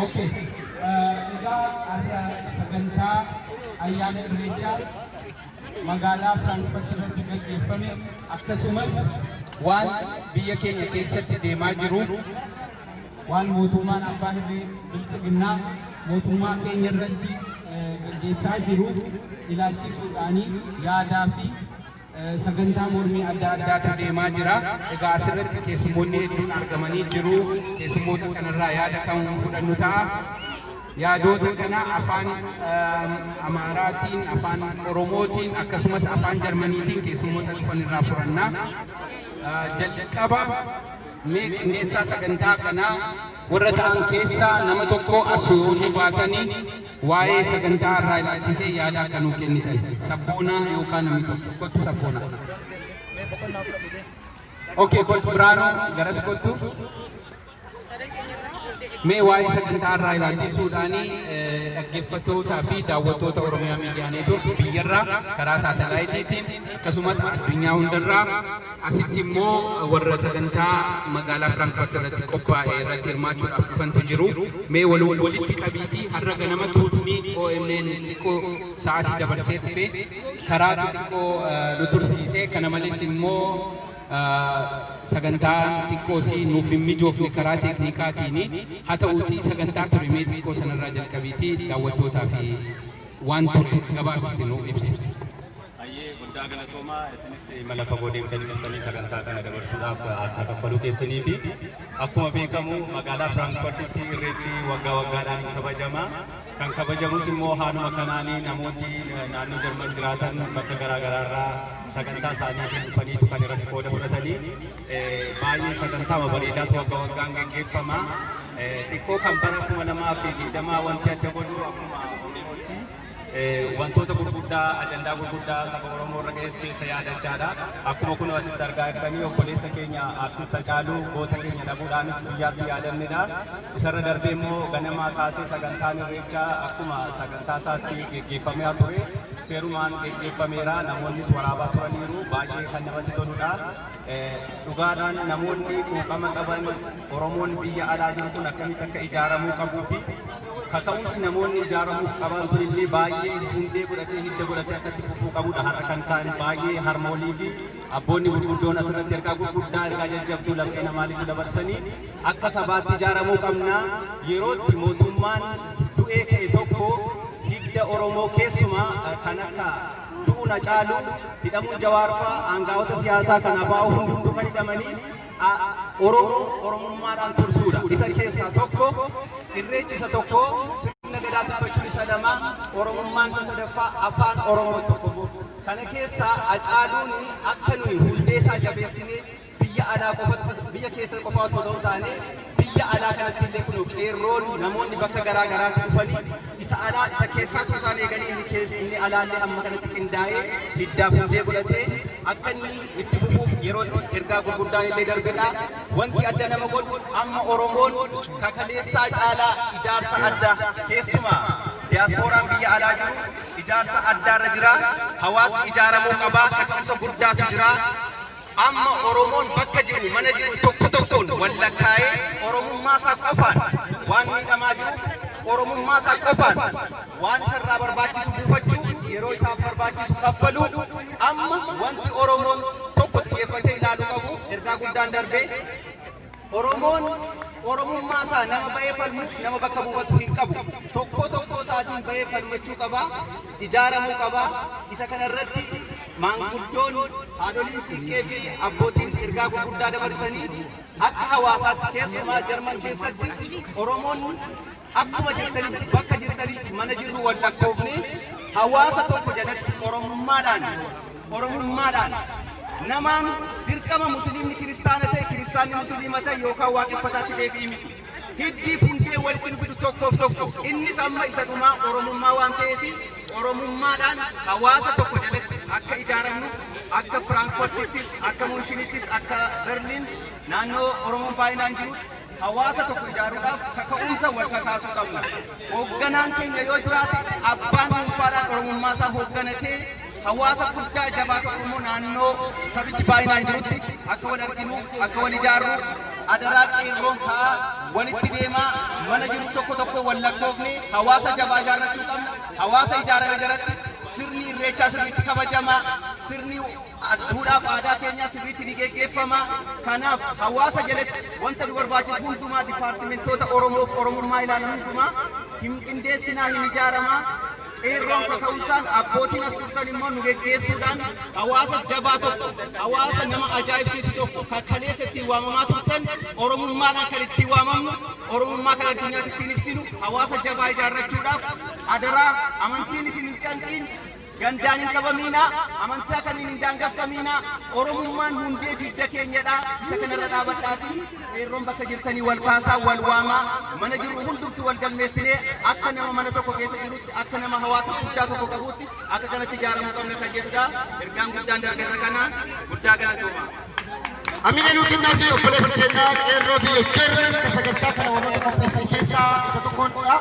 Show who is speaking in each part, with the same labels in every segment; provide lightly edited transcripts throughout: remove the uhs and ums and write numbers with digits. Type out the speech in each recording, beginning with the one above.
Speaker 1: Okay. Egaa har'a sagantaa ayyaana Irreechaa magaalaa Firaankfurt irratti gaggeeffame, akkasumas waan biyya keenya keessatti deemaa jiru, waan mootummaan abbaa hirree Biltsiginnaa mootummaa keenya irratti gaggeessaa jiru ilaalchisuudhaani yaadaa fi sagantaa mormii adda addaatu deemaa jira. Egaa asirratti keessummoonni hedduun argamanii jiru. Keessummoota kanarraa yaada kan fudhannu ta'a. Yaadota kana afaan Amaaraatiin, afaan Oromootiin, akkasumas afaan Jarmaniitiin keessummoota dhufan irraa furanna. Jalqaba mee qindeessaa sagantaa kanaa warra ta'an keessaa nama tokko as nu baatanii waa'ee sagantaa irraa ilaalchisee yaada akka nuu kennitan. Sabboonaa yookaan namni tokko kottu, Sabboonaa. Okay, kottu Biraanuu, garas kottu. Mee waa'ee sagantaa irraa ilaalchisuudhaani dhaggeeffattootaa fi daawwattoota Oromiyaa Miidiyaa Neetwoork biyyarraa karaa saatalaayitiitiin, akkasumas addunyaa hundarraa, asitti immoo warra sagantaa magaalaa Firaankfurt irratti qophaa'e irratti hirmaachuudhaaf dhufantu jiru. Mee walitti qabiitii, har'a ganama tuutni OMN xiqqoo sa'aatii dabarsee dhufe, karaatu xiqqoo nu tursiise. Kana malees immoo sagantaan xiqqoosii nuuf hin mijoofne karaa teeknikaatiin. Haa ta'uutii sagantaa ture mee xiqqoo sanarraa jalqabiitii daawwattootaa fi waan ture gabaabsiti nuuf ibsi.
Speaker 2: Baay'ee guddaa galatoomaa. Isinis imala fagoo deemtanii dhuftanii sagantaa kana dabarsuudhaaf aarsaa kaffaluu keessanii fi akkuma beekamu magaalaa Firaankfurtitti Irreechi waggaa waggaadhaan hin kabajama. Kan kabajamus immoo haaluma kanaanii namooti naannoo Jarman jiraatan bakka garaa garaarraa sagantaa isaaniitiin dhufaniitu kan irratti qooda fudhatanii. Baay'ee sagantaa bareedaatu waggaa waggaan geggeeffama. Xiqqoo kan bara 2020 wanti adda godhu, akkuma Oromootti wantoota gurguddaa, ajandaa gurguddaa saba Oromoo irra ga'es keessa yaadachaadha. Akkuma kun asitti argaa jirtanii, obboleessa keenya Artist Hacaaluu, goota keenya dhabuudhaanis guyyaatti yaadannedha. Isarra darbee immoo ganamaa kaasee sagantaan Irreechaa akkuma sagantaa isaatti geggeeffamee ture. Seerumaan geggeeffameera. Namoonnis waraabaa turaniiru. Baay'ee kan namatti toludha. Dhugaadhaan namoonni quuqama qaban, Oromoon biyya alaa jiru kun akkamitti akka ijaaramuu qabuu fi kaka'umsi namoonni ijaaramuuf qaban kun illee baay'ee hundee godhatee, hidda godhatee akka itti fufuu qabudha. Har'a kan isaan baay'ee harmoolii fi abboonni gurguddoon asirratti ergaa gurguddaa, ergaa jajjabduu laphee namaalitti dabarsanii, akka sabaatti ijaaramuu qabna. Yerootti mootummaan du'ee ka'e tokko hidda Oromoo, keessumaa kan akka du'uun Hacaaluu, hidhamuun Jawaarfaa, aangaa'ota siyaasaa kan ABO hundumtuu kan hidhamanii, Oromoo Oromummaadhaan tursuudha. Isa keessaa tokko Irreechi isa tokko, sirna Gadaa tuffachuun isa lama, Oromummaan isa sadaffaa, afaan Oromoo tokko. Kana keessaa Hacaaluun akka nuyi hundee isaa jabeessinee biyya alaa qofa, biyya keessa qofa otoo hin taane, biyya alaa kanatti illee kun qeerroon namoonni bakka garaa garaatti dhufanii isa alaa isa keessaatu isaan eeganii, inni keessa inni alaallee hamma kanatti qindaa'ee hiddaaf hundee godhatee akka inni itti fufuuf yeroo ergaa gurguddaan illee darbedha. Wanti adda nama godhu, amma Oromoon kakaleessaa caalaa ijaarsa addaa, keessumaa diyaaspooraan biyya alaa jiru ijaarsa addaarra jira. Hawaasni ijaaramuu qabaa. Kaka'umsa guddaatu jira. Amma Oromoon bakka jiru, mana jiru tokko tokkoon wallakkaa'ee, Oromummaa isaa qofaan waan miidhamaa jiruuf, Oromummaa isaa qofaan waan isarraa barbaachisu buufachuu, yeroo isaaf barbaachisu kaffaluu, amma wanti Oromoon tokko xiyyeeffatee ilaaluu qabu, ergaa guddaan darbee, Oromoon Oromummaa isaa nama ba'ee falmuuf nama bakka buufatu hin qabu. Tokko tokko isaatiin ba'ee falmachuu qaba, ijaaramuu qaba. Isa kanarratti maanguddoon, haadholiin siiqqee fi abbootiin ergaa gurguddaa dabarsanii, akka hawaasaatti keessumaa Jarman keessatti Oromoon akkuma jirtanitti, bakka jirtanitti, mana jirru wal lakkoofne, hawaasa tokko jalatti Oromummaadhaan namaan dirqama Musliimni Kiristaana ta'e, Kiristaanni Musliima ta'e yookaan waaqeffataatti deebi'i miti. Hiddii hundee walitti nu fidu tokkoof tokko. Innis amma isa dhumaa Oromummaa waan ta'eef, Oromummaadhaan hawaasa tokko jalatti akka ijaaramnuuf, akka Firaankfurtittis, akka Munshinittis, akka Berliin naannoo Oromoon baay'inaan jirutti hawaasa tokko ijaaruudhaaf kaka'umsa wal kakaasuu qabna. Hoogganaan keenya yoo jiraate, abbaan dhuunfaadhaan Oromummaa isaa hoogganatee
Speaker 1: Hawaasa guddaa jabaa tokko immoo naannoo sabichi baay'inaan jirutti akka wal arginuuf, akka wal ijaarruuf adaraa qeerroon ka'aa walitti deemaa mana jiru tokko tokko wal lakkoofne hawaasa jabaa ijaarrachuu qabna. Hawaasa ijaarame jalatti sirni irreechaa sirriitti kabajama, sirni duudhaaf aadaa keenyaa sirriitti ni geggeeffama. Kanaaf hawaasa jalatti wanta nu barbaachisu hundumaa dipaartimentoota Oromoof Oromummaa ilaalan hundumaa hin qindeessinaa, hin ijaaramaa. Qeerroon kaka'umsaan abbootiin as turtan immoo nu geggeessuudhaan hawaasa jabaa tokko, hawaasa nama ajaa'ibsiisu tokko kan kaleessa ittiin waamamaa turtan Oromummaadhaan kan ittiin waamamnu, Oromummaa kan addunyaatti ittiin ibsinu hawaasa jabaa ijaarrachuudhaaf adaraa amantiin isin hin canqiin, gandaan hin qabamiinaa, amantaa kamiin hin daangeffamiinaa, Oromummaan hundee fidda keenyadha. Isa kanarra dhaabadhaati qeerroon bakka jirtanii wal kaasaa, wal waamaa, mana jiru hundumtu wal galmeessinee akka nama mana tokko keessa jirutti, akka nama hawaasa guddaa tokko qabutti akka kanatti ijaaramuu qabna kan jedhudha. Ergaan guddaan darbe isa kana. Guddaa galatooma.
Speaker 3: Amina nuu kennaa fi obboleessa keenyaa qeerroo biyya Jarman kan sagantaa kana warroota qopheessan keessaa isa tokkodha.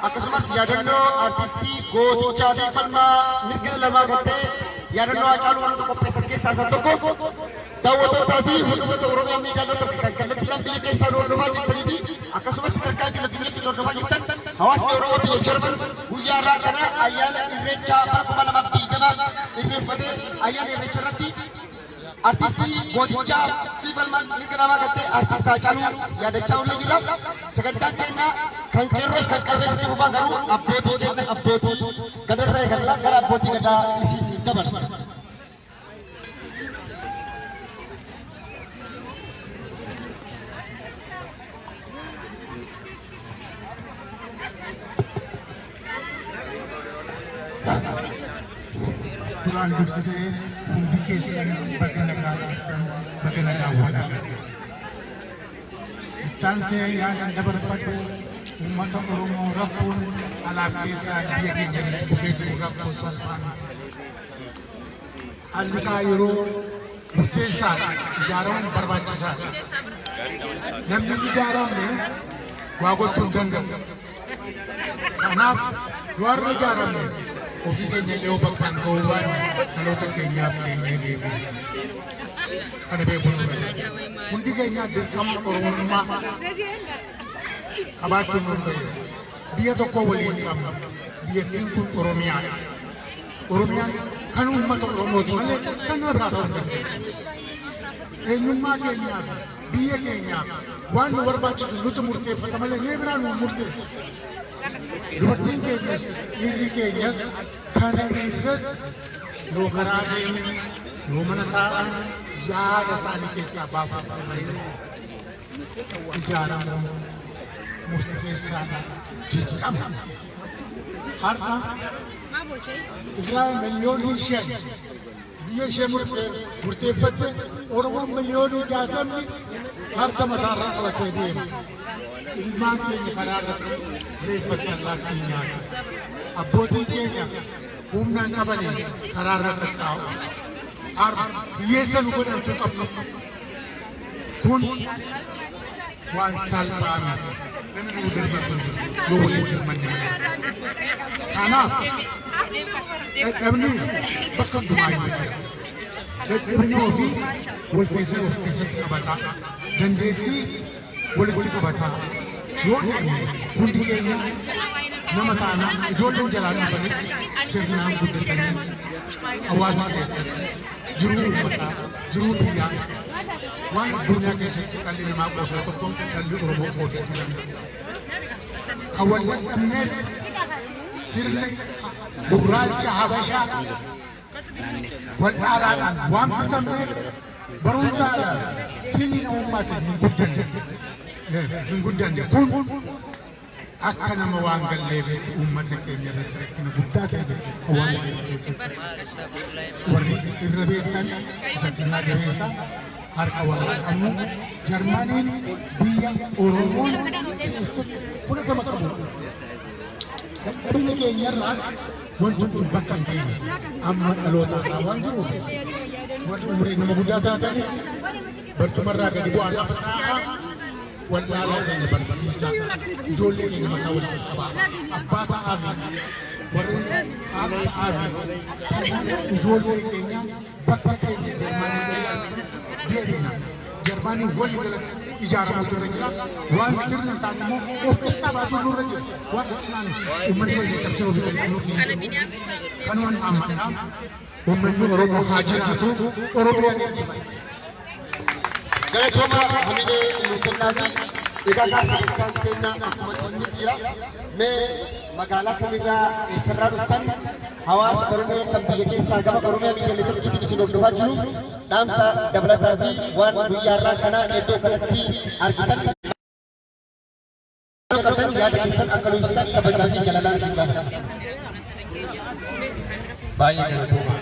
Speaker 3: Akkasumas yaadannoo artistii gootichaa fi falmaa mirga lamaa kan ta'e yaadannoo Haacaaluu warroota qopheessan keessaa isa tokko. Daawwattootaa fi hordoftoota Oromiyaa Miidiyaa Network kan kallattiidhaan biyya keessaa nu hordofaa jirtanii fi akkasumas sadarkaa idil addunyaatti nu hordofaa jirtan, hawaasni Oromoo biyya Jarman guyyaa har'aa kana ayyaana Irreechaa bara 2020 irreeffatee ayyaana Irreecha irratti artistii gootichaa fi falmaa mirga namaa kan ta'e artist Haacaaluu yaadachaa oolee jira. Sagantaan keenya kan qeerroos kan qarreessitti fufaa, garuu abbootii keenya abbootii gadarra eegalla, gara abbootii gadaa isii dabarsa.
Speaker 4: Duraan dursee hundi keessan baga nagaa dhuftan, baga nagaa wal agarre. Ittaansee yaadan dabarfadhu uummata Oromoo rakkoon alaaf keessaa biyya keenya dhufee jiru rakkoo salphaa miti. Haalli isaa yeroo murteessaadha. Ijaaramuun barbaachisaadha. Namni hin ijaaramne waa gochuu hin danda'u. Kanaaf yoo har'a ijaaramne ofii keenya illee bakkaan ga'uu baanne dhaloota keenyaaf keenyee deemuu. Kana beekuun nu barbaachisa. Hundi keenya dirqama Oromummaa qabaachuun nu fayyada. Biyya tokko waliin qabna. Biyyattiin kun Oromiyaadha. Oromiyaan kan uummata Oromooti malee kan nama biraa ta'uu hin dandeessu. Eenyummaa keenyaaf, biyya keenyaaf waan nu barbaachisu nuti murteeffata malee nee biraa nu murteessu. Dubartiin keenyas dhiirri keenyas kana irratti yoo karaa deeman, yoo mana taa'an yaada isaanii keessaa baafachuu danda'u. Ijaaramuun murteessaadha, dirqama. Har'a Tigraay 5 miliyoonii biyya ishee murteeffatte, Oromoon 60 miliyoonii harka mataarraa qabatee deema. Ilmaan keenya karaa irratti reeffatee allaattiin nyaata. Abbootiin keenya humna hin qabaniin karaa irra tattaa'u. Har'a hiyyeessa nu godhantu qabnu. Kun waan salphaa miti. Namni nuu dirmatu hin jiru yoo waliin dirmanne malee. Kanaaf dadhabni bakka hundumaa hin jira. Dadhabni ofii wal keessa of keessatti qabataa. Dandeettii walitti qabataa. Yoo deemne hundi keenya nama taana, ijoolleen jalaan dhufanis sirnaan guddatanii hawaasa keessatti jiruu uummataa, jiruu biyyaa waan addunyaa keessatti dhalli namaa qoosoo tokko dhalli Oromoo qoodachuu danda'a. Kan wal dadhabneef sirni gurraacha Habashaa wal dhaalaadhaan waan bitamneef barumsaadhaan sirna uummaatiin hin guddanne. Hin guddanne kun akka nama waan galleef uummata keenya irratti rakkina guddaa ta'e hawaasa keenya keessatti. Warri irra beektan isa xinnaa gabeessa harka wal qabnu. Jarmaniin biyya Oromoon keessatti fudhatama qabudha. Dadhabina keenyarraa wanti kun bakka hin geenye amma dhaloota irraa waan jiruuf warri umurii nama guddaa taatanis barcumarraa gadi bu'aa lafa taa'aa. Wallaalaa keenya barsiisaa, ijoollee keenya mataa walitti qabaa, abbaa ta'aa fi warreen haadha ta'aa fi kanaaf ijoollee keenya bakka keenya Jarmanii deebina. Jarmanii walii galatti ijaaramutu irra jira. Waan sirna hin taane immoo of keessaa baasuu nurra jira. Waan kanaan uummanni keenya cabsee ofii danda'uuf kanumaan ammadhaa. Uummanni Oromoo haa jiraatu. Oromiyaan eebbifama.
Speaker 3: Galatooma hamilee nuu kennaafi. Egaa kaa sagantaan keenya akkuma itti jira. Mee magaalaa kamirraa, eessarraa dhuftan, hawaasa Oromoo kan biyya keessaa gama Oromiyaa biyya Neetworkiitiin isin hordofaa jiru dhaamsa dabalataa fi waan guyyaarraa kana iddoo kanatti argitan qabdan yaada keessan akka nu ibsitan kabajaa fi jaalalaan isin gaafata.
Speaker 5: Baay'ee galatooma.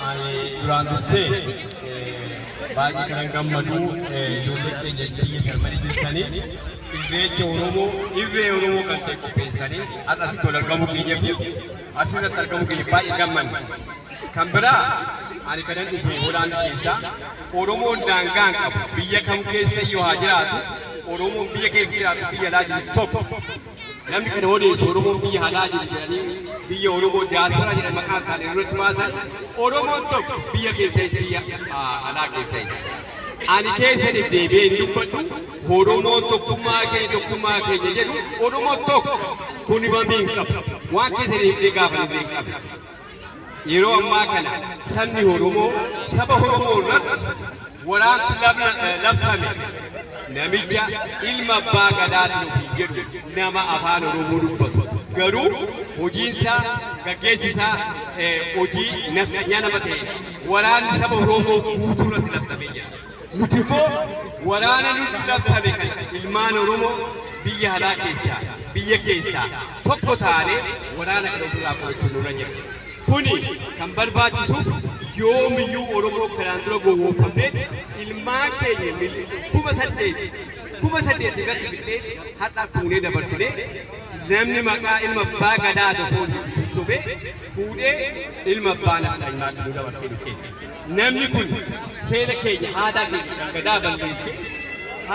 Speaker 5: Ani duraan dursee baay'ee kanan gammadu ijoollee keenya biyya Jarmanii jirtanii irreecha Oromoo, irree Oromoo kan ta'e qopheessitanii har'a asitti wal argamuu keenyaa fi asirratti argamuu keenya baay'ee gammanna. Kan biraa ani kanan dhufe Hoolaand keessaa. Oromoon daangaa hin qabu, biyya kam keessa iyyuu haa jiraatu, Oromoon biyya keessa jiraatu biyya alaa jirus tokko. Namni kana odeessu Oromoon biyya alaa jiru jedhanii biyya Oromoo diyaasporaa jedhan maqaa isaanii irratti baasan, Oromoon tokko biyya keessa biyya alaa keessa. Ani keessa deddeebi'ee hin dubbadhu. Oromoon tokkummaa keenya, tokkummaa keenya jedhu, Oromoon tokko kun himamii hin qabu. Waan keessa deebi'ee gaafa hin qabu. Yeroo ammaa kana sabni Oromoo, saba Oromoo irratti waraansi labsame namicha ilma abbaa gadaatiin ofii jedhu, nama afaan Oromoo dubbatu garuu hojiinsaa gaggeessisaa hojii nafxanyaa nama ta'e waraanni saba Oromoo guutuu irratti labsamee jira. Nuti immoo waraana nutti labsame kana ilmaan Oromoo biyya alaa keessaa biyya keessaa tokko taanee waraana kana ofirraa qolachuu nurra jira. Kuni kan barbaachisuuf yoomiyyuu Oromoo kanaan dura gowwoomfamnee ilmaan keenya 8,000 irratti fixnee har'a fuunee dabarsinee namni maqaa ilma abbaa gadaa tokkoon sobee fuudhee ilma abbaa nafxanyaatti nu dabarsee nu kenna. Namni kun seera keenya, aadaa keenya kan gadaa balleessee,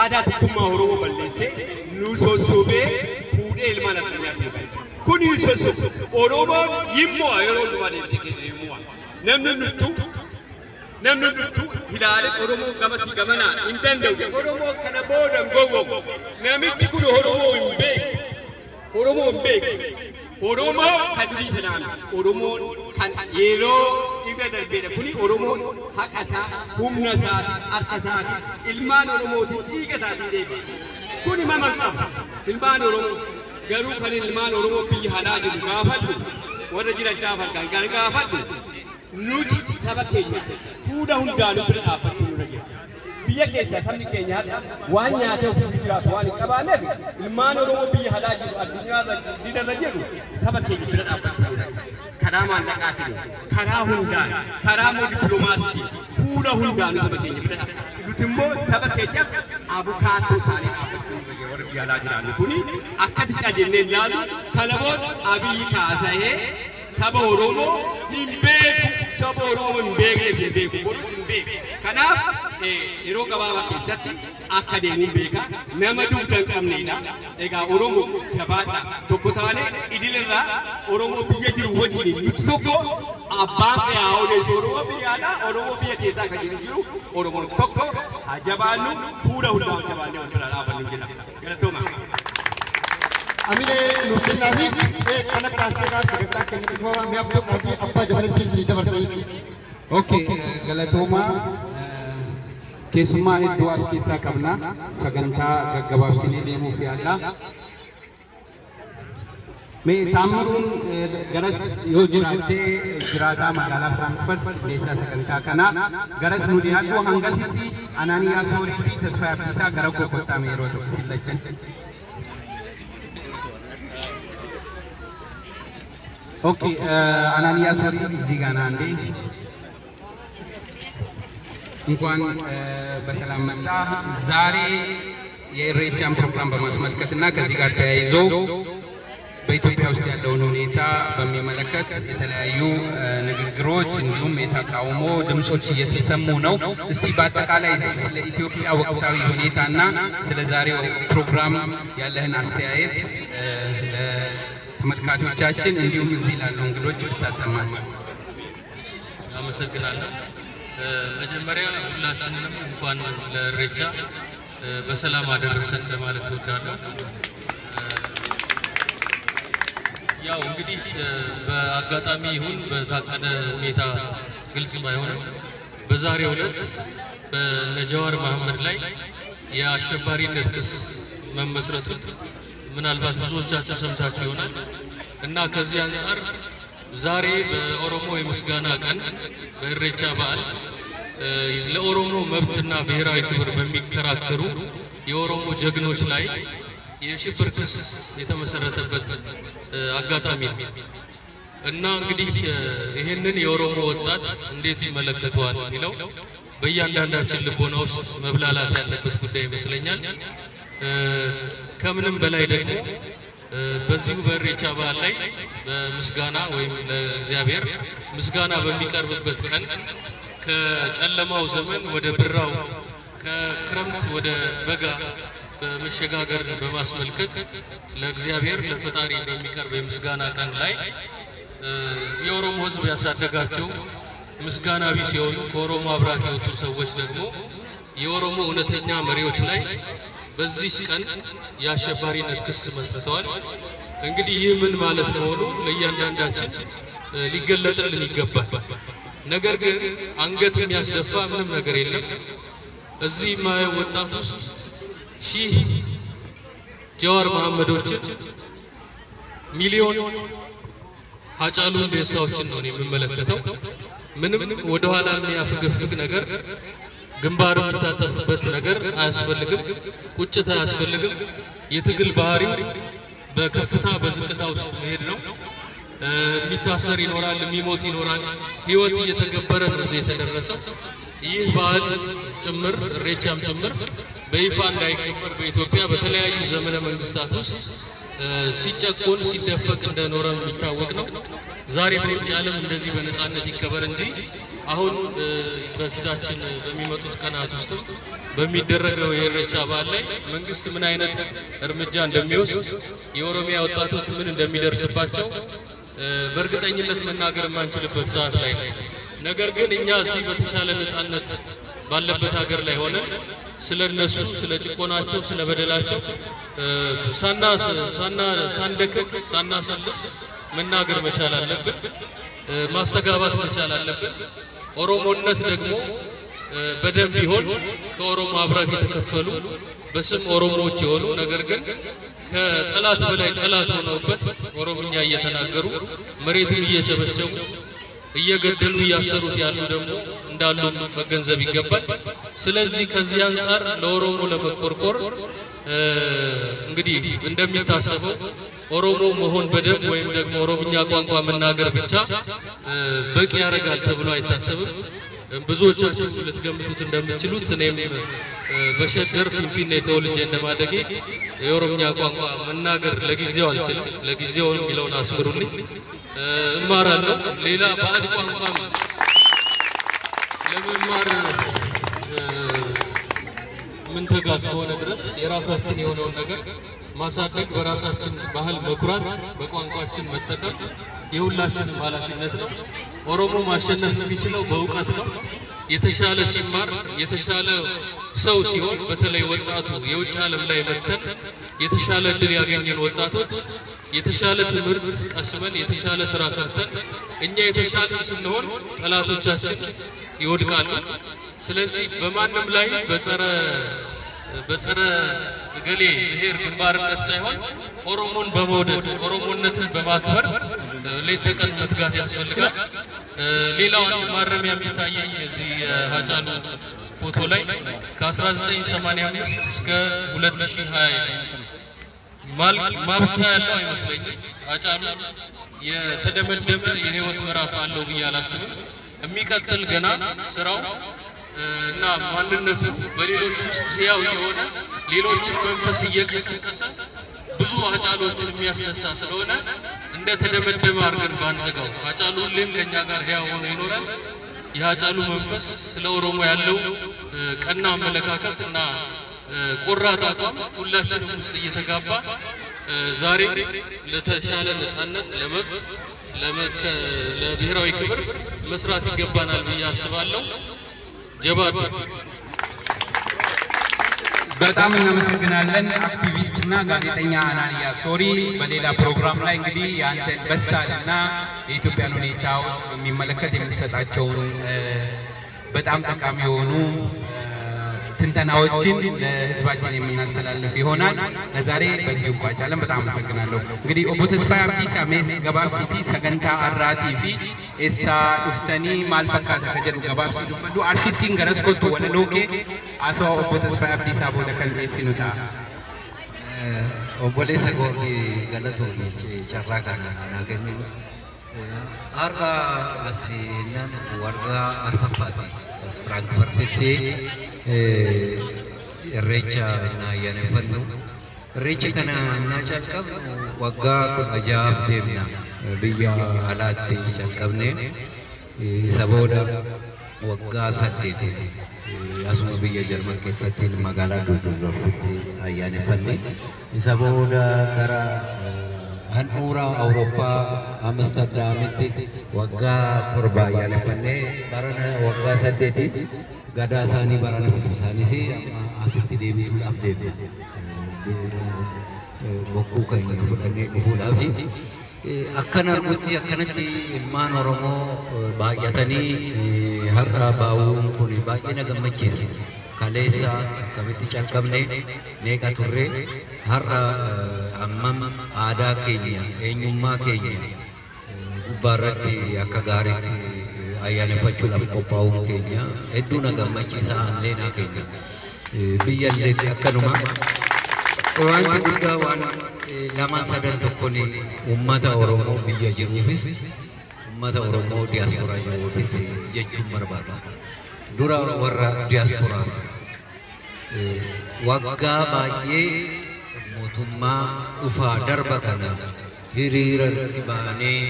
Speaker 5: aadaa tokkummaa Oromoo balleessee nu sossobee fuudhee ilma nafxanyaatti nu galche. Kun nu sossobu. Oromoon yimmo'a, yeroo hundumaa deebisee keenya yimmo'a. Namni nuttu ilaalee Oromoo gamasii gamanaa hin danda'u. Oromoo kana booda hin gowwomu. Namichi kun Oromoo hin beeku. Oromoo hin beeku. Oromoo kan durii sanaa miti. Oromoon kan yeroo irra darbeedha. Kuni Oromoon haqa isaa, humna isaatiin, harka isaatiin, ilmaan Oromootiin, dhiiga isaatiin deebi'a. Kuni mama qaba. Ilmaan Oromoo garuu kan ilmaan Oromoo biyya alaa jiru gaafadhu, warra jiran gaafadhu, kan gaafadhu, nuti saba keenya fuula hundaanuu bira dhaabbachuu nurra jira. Biyya keessa sabni keenya har'a waan nyaatee ofiif jiraatu waan hin qabaanneef ilmaan Oromoo biyya alaa jiru, addunyaa irra irra jiru, saba keenya bira dhaabbachuu nurra jira. Karaa maallaqaatiin, karaa hundaan, karaa immoo dippiloomaasiitiin fuula hundaanuu saba keenya bira dhaabbachuu. Nuti immoo saba keenyaaf abukaattoo taanee dhaabbachuu nurra jira warra biyya alaa jiraannu kuni akkatti cajennee ilaalu. Kana booda Abiyyi kaasa'ee saba Oromoo hin beeku, saba Oromoo hin beeknes hin beeku, borus hin beeku. Kanaaf yeroo gabaabaa keessatti akka deemuun beeka, nama dugda hin qabnedha. Egaa Oromoo jabaadha, tokko taane idilirraa Oromoo biyya jiru wajjin nuti tokko. Abbaan fe'aa odeessu Oromoo biyya alaa, Oromoo biyya keessaa kan jiru jiru Oromoon tokko haa jabaannu, fuula hundaan jabaannee wal bira dhaabannu jedha. Galatooma.
Speaker 3: Amilee nuuf kennaa fi kana taasisaa sagantaa keenya xumura mi'a abduu qabii abbaa jabalatti isinii dabarsa jechuudha.
Speaker 1: Okay, galatooma, keessummaa hedduu as keessaa qabna. Sagantaa gaggabaabsinee deemuuf yaalla. Mee Taammiruun garas yoo jiraattee, jiraataa magaalaa Firaankfurt, qindeessaa sagantaa kanaa, garas nu dhiyaadhu. Hangasitti Anaaniyaa Soorii fi Tasfaayee Abdiisaa gara koo kottaame yeroo tokko isin lachan. Okay, አናንያ ሶሪ እዚህ ጋር ና አንዴ። እንኳን በሰላም መጣ። ዛሬ የኢሬቻን ፕሮግራም በማስመልከት እና ከዚህ ጋር ተያይዞ በኢትዮጵያ ውስጥ ያለውን ሁኔታ በሚመለከት የተለያዩ ንግግሮች እንዲሁም የተቃውሞ ድምጾች እየተሰሙ ነው። እስቲ በአጠቃላይ ስለ ኢትዮጵያ ወቅታዊ ሁኔታና ስለ ዛሬው ፕሮግራም ያለህን አስተያየት ለተመልካቾቻችን እንዲሁም እዚህ ላሉ እንግዶች ብታሰማን።
Speaker 6: አመሰግናለሁ። መጀመሪያ ሁላችንንም እንኳን ለኢሬቻ በሰላም አደረሰን ለማለት እወዳለሁ። ያው እንግዲህ በአጋጣሚ ይሁን በታቀደ ሁኔታ ግልጽ ባይሆንም በዛሬው ዕለት በነጀዋር መሐመድ ላይ የአሸባሪነት ክስ መመስረቱ ምናልባት ብዙዎቻችሁ ሰምታችሁ ይሆናል እና ከዚህ አንጻር ዛሬ በኦሮሞ የምስጋና ቀን በኢሬቻ በዓል ለኦሮሞ መብትና ብሔራዊ ክብር በሚከራከሩ የኦሮሞ ጀግኖች ላይ የሽብር ክስ የተመሰረተበት አጋጣሚ ነው እና እንግዲህ ይሄንን የኦሮሞ ወጣት እንዴት ይመለከተዋል የሚለው በእያንዳንዳችን ልቦና ውስጥ መብላላት ያለበት ጉዳይ ይመስለኛል። ከምንም በላይ ደግሞ በዚሁ በኢሬቻ በዓል ላይ በምስጋና ወይም ለእግዚአብሔር ምስጋና በሚቀርብበት ቀን ከጨለማው ዘመን ወደ ብራው ከክረምት ወደ በጋ በመሸጋገር በማስመልከት ለእግዚአብሔር ለፈጣሪ በሚቀርብ የምስጋና ቀን ላይ የኦሮሞ ሕዝብ ያሳደጋቸው ምስጋና ቢስ የሆኑ ከኦሮሞ አብራክ የወጡ ሰዎች ደግሞ የኦሮሞ እውነተኛ መሪዎች ላይ በዚህ ቀን የአሸባሪነት ክስ መስርተዋል። እንግዲህ ይህ ምን ማለት መሆኑ ለእያንዳንዳችን ሊገለጥልን ይገባል። ነገር ግን አንገት የሚያስደፋ ምንም ነገር የለም። እዚህ የማየው ወጣት ውስጥ ሺህ ጀዋር መሐመዶችን ሚሊዮን ሀጫሉ ሁንዴሳዎችን ነው የምመለከተው። ምንም ወደኋላ የሚያፈገፍግ ነገር ግንባር የምታጠፍበት ነገር አያስፈልግም። ቁጭት አያስፈልግም። የትግል ባህሪው በከፍታ በዝቅታ ውስጥ መሄድ ነው። የሚታሰር ይኖራል፣ የሚሞት ይኖራል። ህይወት እየተገበረ ነው እዚህ የተደረሰው። ይህ በዓል ጭምር ኢሬቻም ጭምር በይፋ እንዳይከበር በኢትዮጵያ በተለያዩ ዘመነ መንግስታት ውስጥ ሲጨቆን ሲደፈቅ እንደኖረ የሚታወቅ ነው። ዛሬ በውጭ ዓለም እንደዚህ በነጻነት ይከበር እንጂ አሁን በፊታችን በሚመጡት ቀናት ውስጥም በሚደረገው የኢሬቻ በዓል ላይ መንግስት ምን አይነት እርምጃ እንደሚወስድ የኦሮሚያ ወጣቶች ምን እንደሚደርስባቸው በእርግጠኝነት መናገር የማንችልበት ሰዓት ላይ ነው። ነገር ግን እኛ እዚህ በተሻለ ነጻነት ባለበት ሀገር ላይ ሆነን ስለነሱ ስለ ጭቆናቸው ስለ በደላቸው ሳና ሳና ሳንደክም ሳናሰልስ መናገር መቻል አለብን። ማስተጋባት መቻል አለብን። ኦሮሞነት ደግሞ በደም ቢሆን ከኦሮሞ አብራክ የተከፈሉ በስም ኦሮሞዎች የሆኑ ነገር ግን ከጠላት በላይ ጠላት ሆነውበት ኦሮምኛ እየተናገሩ መሬቱን እየቸበቸቡ እየገደሉ እያሰሩት ያሉ ደግሞ እንዳሉ መገንዘብ ይገባል። ስለዚህ ከዚህ አንጻር ለኦሮሞ ለመቆርቆር እንግዲህ እንደሚታሰበው ኦሮሞ መሆን በደም ወይም ደግሞ ኦሮምኛ ቋንቋ መናገር ብቻ በቂ ያደርጋል ተብሎ አይታሰብም። ብዙዎቻችሁ ልትገምቱት እንደምትችሉት እኔም በሸገር ፊንፊኔ ተወልጄ እንደማደጌ የኦሮምኛ ቋንቋ መናገር ለጊዜው አልችልም። ለጊዜው የሚለውን አስምሩልኝ። እማራለሁ። ሌላ ባዕድ ቋንቋም ለመማር ምንተጋ እስከሆነ ድረስ የራሳችን የሆነውን ነገር ማሳደግ፣ በራሳችን ባህል መኩራት፣ በቋንቋችን መጠቀም የሁላችንም ኃላፊነት ነው። ኦሮሞ ማሸነፍ የሚችለው በእውቀት ነው። የተሻለ ሲማር የተሻለ ሰው ሲሆን፣ በተለይ ወጣቱ የውጭ ዓለም ላይ መጥተን የተሻለ እድል ያገኘን ወጣቶች የተሻለ ትምህርት ቀስመን የተሻለ ስራ ሰርተን እኛ የተሻለ ስንሆን ጠላቶቻችን ይወድቃሉ። ስለዚህ በማንም ላይ በጸረ እገሌ ብሔር ግንባርነት ሳይሆን ኦሮሞን በመውደድ ኦሮሞነትን በማክበር ሌት ተቀን መትጋት ያስፈልጋል። ሌላው አንድ ማረሚያ የሚታየኝ እዚህ የሀጫሉ ፎቶ ላይ ከ1985 እስከ 2020 ማብቂያ ያለው አይመስለኝም። ሀጫሉ የተደመደመ የህይወት ምዕራፍ አለው ብዬ አላስብም። የሚቀጥል ገና ስራው እና ማንነቱ በሌሎች ውስጥ ሕያው የሆነ ሌሎችን መንፈስ እየቀሰቀሰ ብዙ ሃጫሉዎችን የሚያስነሳ ስለሆነ እንደ ተደመደመ አድርገን ባንዘጋው። ሃጫሉ ሁሌም ከኛ ጋር ሕያው ሆኖ ይኖራል። የሃጫሉ መንፈስ ስለ ኦሮሞ ያለው ቀና አመለካከት እና ቆራጥ አቋም ሁላችንም ውስጥ እየተጋባ ዛሬ ለተሻለ ነጻነት፣ ለመብት፣ ለብሔራዊ ክብር መስራት ይገባናል ብዬ አስባለሁ። Jabaadhu።
Speaker 1: በጣም እናመሰግናለን አክቲቪስት እና ጋዜጠኛ አናንያ ሶሪ። በሌላ ፕሮግራም ላይ እንግዲህ የአንተን በሳልና የኢትዮጵያን ሁኔታዎች በሚመለከት የምትሰጣቸውን በጣም ጠቃሚ የሆኑ ትንተናዎችን ለህዝባችን የምናስተላልፍ ይሆናል። ለዛሬ በዚሁ እንቋጫለን። በጣም አመሰግናለሁ። እንግዲህ obbo Tesfaayee Abdiisaa, mee gabaabsiitii sagantaa har'aatii fi eessaa dhuftanii maal fakkaata ka jedhu gabaabsii dubbadhu. Arsittiin garas kottu walaloo kee haasawaa obbo Tesfaayee Abdiisaa booda kan dhiyeessinu ta'a.
Speaker 7: Obboleessa Goorgii, galatoomii carraa kana naa kennu. Har'a as nan warra arfaffaati. As Firaankifartitti irreecha na ayyaaneffannu. Irreecha kana na calqabnu waggaa 16f deemna. Biyya alaatti calqabne. Isa booda waggaa 8 asuma biyya Jarman keessatti magaalaa Dusseldorfitti ayyaaneffanne. Isa booda gara handhuura Awurooppaa Amsterdamitti waggaa 7 ayyaaneffanne, barana waggaa 8 gadaa isaanii barana fitu isaanis amma asitti deebisuudhaaf deemna. Bokkuu keenya fudhannee dhufuudhaaf akkan argutti akkanatti ilmaan Oromoo baay'atanii har'a baa'uun kun baay'ee na gammachiisa. Kaleessa akkamitti calqabne, meeqa turre, har'a ammam aadaa keenya, eenyummaa keenya gubbaarratti akka gaariitti ayyaaneffachuudhaaf qophaa'uun keenya hedduu na gammachiisa, illee naa keenya. Biyya illeetti akkanuma. Wanti guddaa waan lamaan sadan tokkoon uummata Oromoo biyya jiruufis, uummata Oromoo diyaasporaa jiruufis jechuun barbaada. Dura warra diyaasporaa, waggaa baay'ee mootummaa dhufaa darba kana hiriira irratti baanee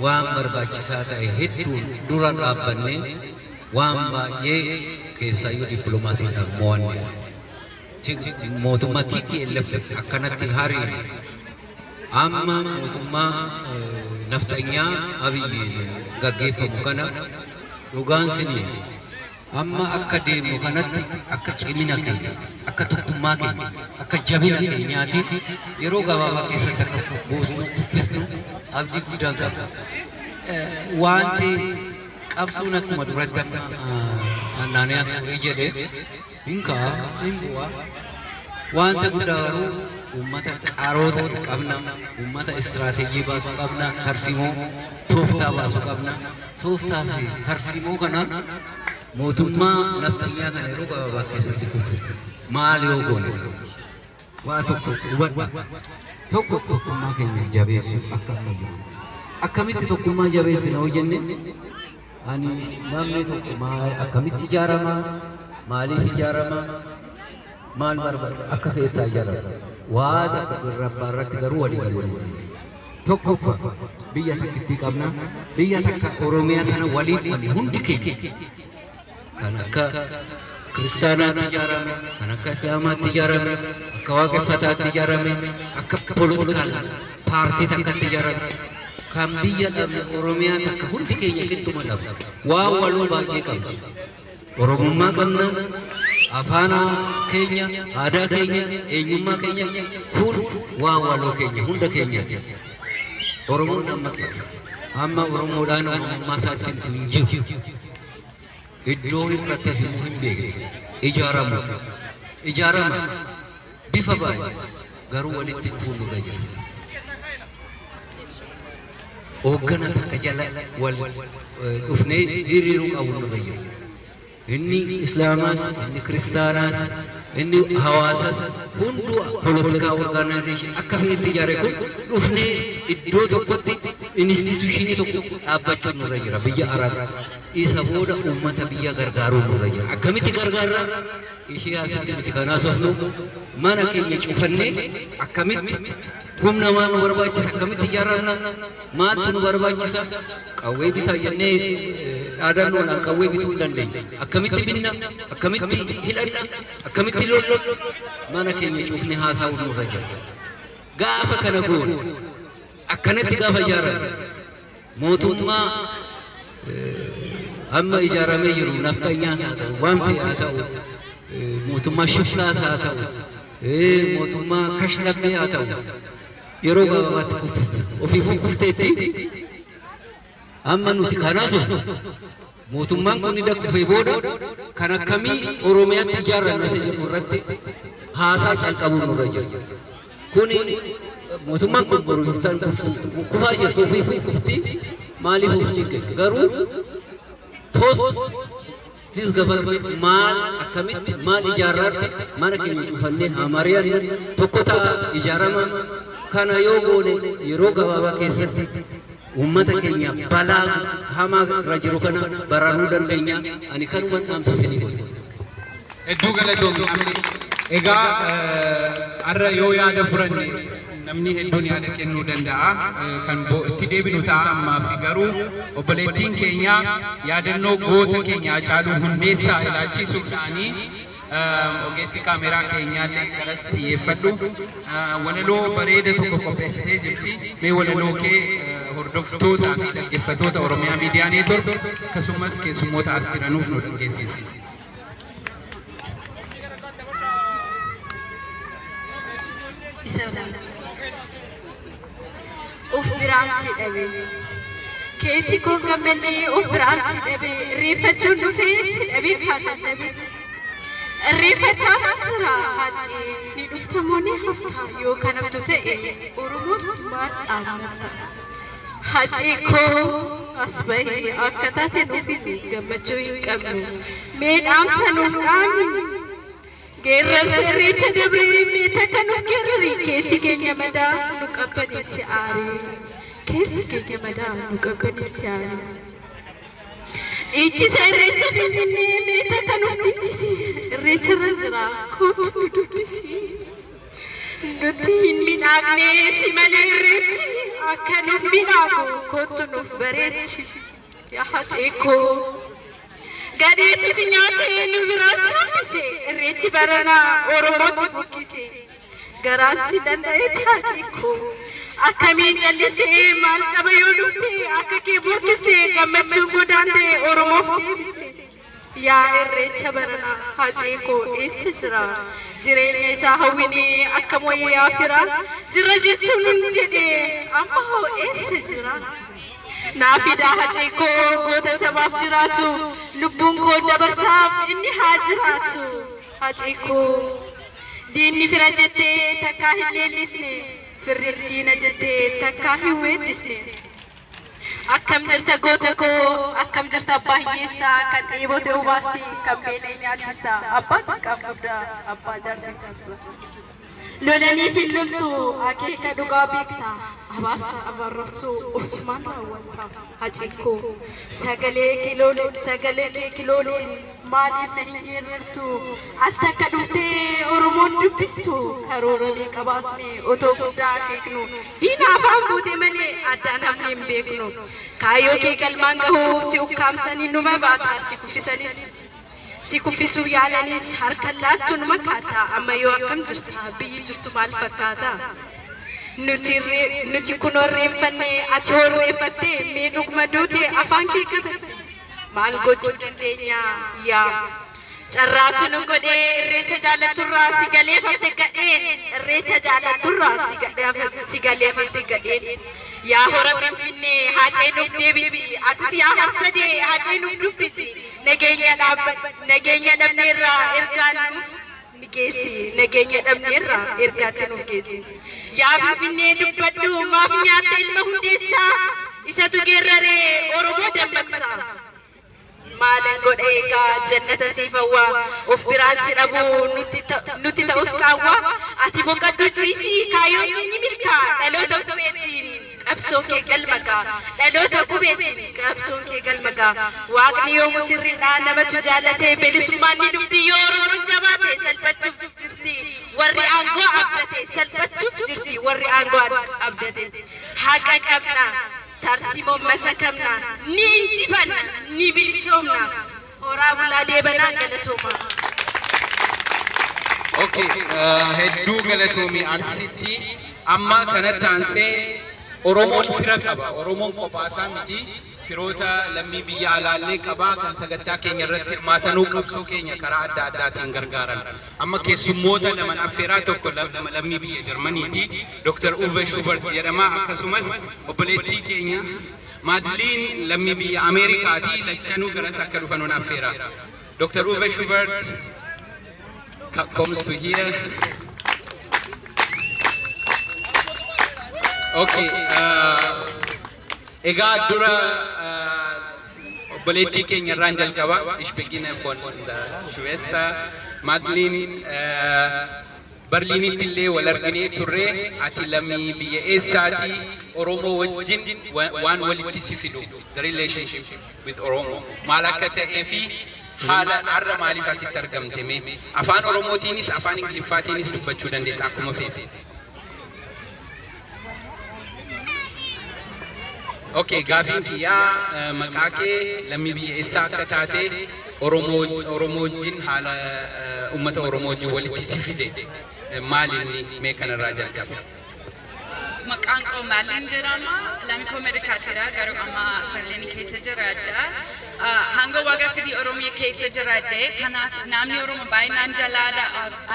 Speaker 7: waan barbaachisaa ta'e hedduun dura dhaabbannee waan baay'ee keessaayyuu dippiloomaasiidhaan mo'anne. Mootummaa TPLF akkanatti hariire, amma mootummaa nafxanyaa Abiyyiin gaggeeffamu kana, dhugaan sinii amma akka deemu kanatti, akka cimina keenya, akka tokkummaa keenya, akka jabina keenyaatitti yeroo gabaabaa keessatti akka buusnu, kuffisnu abdii guddaan qaba. Wanti qabsuun akkuma duratti akka Annaaniyaa Suurii jedhe hin ka'a, hin bu'a. Wanta guddaa garuu uummata qaroota qabna, uummata istiraateejii baasuu qabna, tarsiimoo tooftaa baasuu qabna. Tooftaa fi tarsiimoo kanaan mootummaa nafxanyaa kana yeroo gabaabaa keessatti kuffisna. Maal yoo goone? Waa tokko hubadha. Tokko, tokkummaa keenya jabeessuu akka amma jiru. Akkamitti tokkummaa jabeessina yoo jenne, ani namni tokko maal, akkamitti ijaarama, maaliif ijaarama, maal barbaada, akka fe'ettaa ijaarama. Waa takka irrabbaa irratti garuu walii galuu. Tokkoffaa, biyya takkitti qabna. Biyya takka Oromiyaa sana waliin qabne hundi keenya. Kan akka kiristaanaatti ijaarame, kan akka islaamaatti ijaarame, akka waaqeffataatti ijaarame, akka political party takkatti ijaarame. Kan biyya dhabne Oromiyaa takka hundi keenya qixxuma dhabne. Waan waloo baay'ee qabna. Oromummaa qabna, afaan keenya, aadaa keenya, eenyummaa keenya kun waan waloo keenya hunda keenyaati. Oromoon amma qeera. Amma Oromoodhaan Oromummaa isaatti hin jiru. Iddoo irrattis immoo hin beekne. Ijaaramu. Ijaarama. Bifa baay'ee garuu walitti dhufuun nurra jira. Hooggana takka jala wal dhufnee hiriiruu qabu nurra jira. Inni Islaamaas, inni Kiristaanaas, inni hawaasas hunduu political organization akka fe'etti ijaare kun dhufnee iddoo tokkotti institution tokko dhaabbachuun nurra jira biyya Arabaa. Isa booda uummata biyya gargaaruu nurra jira. Akkamitti gargaarra? Ishee asitti miti kanaa sofnu mana keenya cufannee akkamitti humna maal nu barbaachisa? Akkamitti ijaarranna? Maaltu nu barbaachisa? Qawwee bitaa jennee dhaadannoodhaan qawwee bituu hin dandeenya. Akkamitti binna? Akkamitti hidhanna? Akkamitti lolla? Mana keenya cufnee haasa'uu nurra jira. Gaafa kana goone akkanatti gaafa ijaarranne mootummaa amma ijaaramee jiru nafxanyaas haa ta'u, waan fe'e haa ta'u, mootummaa shiflaas haa ta'u, mootummaa kashlabbee haa ta'u, yeroo gabaabaatti kuffisna. Ofiifuu kufteetti. Amma nuti kanas mootummaan kun hidha kufee booda kan akkamii Oromiyaatti ijaarranna isa jedhu irratti haasaa calqabuu nurra jira. Kuni mootummaan kun boru iftaan kufaa jirtu, ofiifuu kufti. Maaliif of cinqe? Garuu post this government maal, akkamitti maal ijaarraatti mana keenya cufannee haa mari'annu, tokko ta'a ijaarama. Kana yoo goone yeroo gabaabaa keessatti uummata keenya balaa hamaa irra jiru kana baraaruu dandeenya. Ani kanuman dhaamsa isinii godha.
Speaker 1: Hedduu galatoomi. Egaa har'a yoo yaada furanne namni hedduun yaada kennuu danda'a. Kan itti deebinu ta'a. Ammaa fi garuu obboleettiin keenya yaadannoo goota keenya Haacaaluu Hundeessaa ilaalchisuudhaanii, ogeessi kaameraa keenyaallee garas xiyyeeffadhu. Walaloo bareeda tokko qopheessitee jirti. Mee walaloo kee hordoftootaa fi dhaggeeffattoota Oromiyaa Miidiyaa Neetwork akkasumas keessummoota as jiranuuf nu dhaggeessisi.
Speaker 8: Isa uf biraan si dhabe, keessi koo gammadee uf biraan si dhabe. Irreeffachuun dhufee si dhabe, kaatan dhabe. Irreeffachaa jira haccee, ni dhuftamoo ni hafta? Yoo kan haftu ta'e Oromoon maal dhaammatta? Haccee koo, as bahee akka taate nuuf gammachuu hin qabnu. Mee dhaamsa nuuf dhaami. Geerrarsa irreecha dabree mee takka nuuf geerrari. Keessi keenya madaa, nu qabbaneessi aarii. Keessi keenya madaa, nu qabbaneessi aarii. Dhiichisa irreecha Finfinnee mee takka nuuf dhiichisi. Irreecha irra jira, kootu nu dubbisi. Nuti hin midhaagne si malee irreechi, akka nuuf midhaagu kootu nuuf bareechi. Yaa Hacee koo. Gadheetu si nyaatee nu biraa si hambise, irreechi baranaa Oromootti buqqise. Garaan si danda'eeti Hacee koo. Akkamiin callistee? Maal qaba yoo dhufte? Akka kee bookkiste, gammachuun godaante Oromoof deebiste. Yaa irreecha baranaa, Hacee koo eessa jira? Jireenya isaa hawwinee akka mooyyaa fira jira jechuun nun jedhe, amma hoo eessa jira? Naa fidaa Hacee koo, goota sabaaf jiraatu, lubbuun koo dabarsaaf inni haa jiraatu. Hacee koo, diinni fira jettee takkaa hin leellisne, firris diina jettee takkaa hin weeddisne. Akkam jirta goota koo, akkam jirta abbaa hiyyeessaa, kan dheebote obaasti, kan beelee nyaachista, abbaa xiqqaaf guddaa, abbaa jaartii jaarsa. Lolaniif hin loltu, akeeka dhugaa beekta, abaarsa abaarrabsuu obsumaan raawwatta. Hacee koo, sagalee kiloolee, sagalee kee kiloolee maaliif na hin geerrartu? Al takka dhuftee Oromoon dubbistu. Karoora meeqa baasne otoo guddaa akeeknu, diina afaan buute malee addaan hafne hin beeknu. Kaayyoo kee galmaan gahuu si ukkaamsanii numa baata, si kuffisanis si kuffisuu yaalanis harkan laattu numa kaata. Amma yoo akkam jirta? Biyyi jirtu maal fakkaata? Nuti kun horreeffanne, ati horreeffatte? Mee dhuguma duute, afaan kee qabatte? Maal gochuu dandeenya? Yaa carraatu nu godhee irreecha jaalatturraa si galeeffatte gadheen, irreecha jaalatturraa si galeeffatte gadheen. Yaa hora Finfinnee, Hacee nuuf deebisi. Atis yaa Harsadee, Hacee nuuf dubbisi. Nageenya nageenya dhabneerraa ergaan nuuf ni geessi, nageenya dhabneerraa ergaatti nuuf geessi. Yaa Finfinnee dubbadhu, maaf nyaatta ilma Hundeessaa? Isatu geerraree Oromoo dammaqsa. Maalan godha egaa, jannata siif hawwaa, of biraan si dhabuu nutti ta'us qaawwaa. Ati boqadhu ciisii, kaayyoon keenya milkaa dhaloota qubeetiin. Qabsoon kee galma ga'a. Dhaloota qubeetiin qabsoon kee galma ga'a. Waaqni yoomuu sirriidhaa namatu jaallatee bilisummaan ni dhufti yoo Oromoon jabaate salphachuuf jirti. Warri aangoo abdate salphachuuf jirti warri aangoo abdate. Haqa qabna tarsimoo masakamna ni injifanna ni bilisoomna. Horaa bulaa deebanaa galatooma.
Speaker 1: Okay, hedduu galatoomii Arsitti amma kanatti aansee Oromoon fira qaba. Oromoon qophaasaa miti. Firoota lammii biyya alaallee qaba. Kan sagantaa keenya irratti hirmaatanuu qabsoo keenya karaa adda addaatiin gargaaran. Amma keessummoota laman affeeraa tokko lammii biyya Jarmaniiti. Dr. Uwe Schubert jedhama. Akkasumas obboleettii keenya Maadiliin lammii biyya Ameerikaati. Lachanuu garas akka dhufanuun affeera. Dr. Uwe Schubert comes to here. Okay, egaa dura obboleettii keenya irraan jalqaba. Ich beginne von der Schwester Madeline. Berliinitti illee wal arginee turre. Ati lammii biyya eessaati? Oromoo wajjin waan walitti si fidu, the relationship with Oromo maal akka ta'ee fi haala har'a maaliif asitti argamte mee afaan Oromootiinis afaan Ingiliffaatiinis dubbachuu dandeessa akkuma feete. Okay, gaafiin kiyyaa maqaa kee, lammii biyya eessaa akka taate, Oromoo Oromoo wajjin haala uummata Oromoo wajjin walitti si fide maal inni mee kanarraa jalqaba.
Speaker 9: Maqaan koo Maaliin jedhama. Lammii koo Ameerikaatidha. Garuu amma Berliin keessa jiraadha. Hanga waggaa 3 Oromiyaa keessa jiraadhe. Kanaaf namni Oromoo baay'ee naan jalaadha.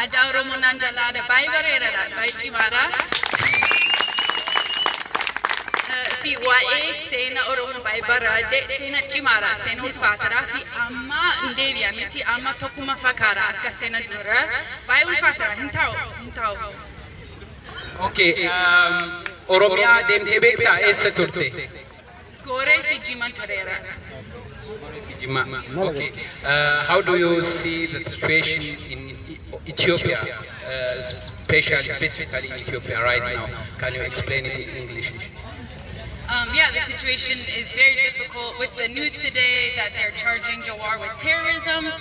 Speaker 9: Aadaa Oromoo naan jalaadha. Baay'ee bareedaadha. Baay'ee cimaadha. Fi waa'ee seenaa Oromoo baay'ee baraadhe. Seenaa cimaadha. Seenaa ulfaataadha. Fi amma hin deebi'a miti. Amma tokkuma fakkaata akka seenaa dura. Baay'ee ulfaataadha. Hin ta'u. Hin ta'u.
Speaker 1: Okay, Oromiyaa deemtee beektaa? Eessa turte?
Speaker 9: Gooree fi Jimaan tureera.
Speaker 1: Jimma. Okay. How do you see the situation in Ethiopia, especially, specifically in Ethiopia right now? Can you explain it in English?
Speaker 9: Yeah, the situation is very difficult with the news today that they're charging Jawar with terrorism.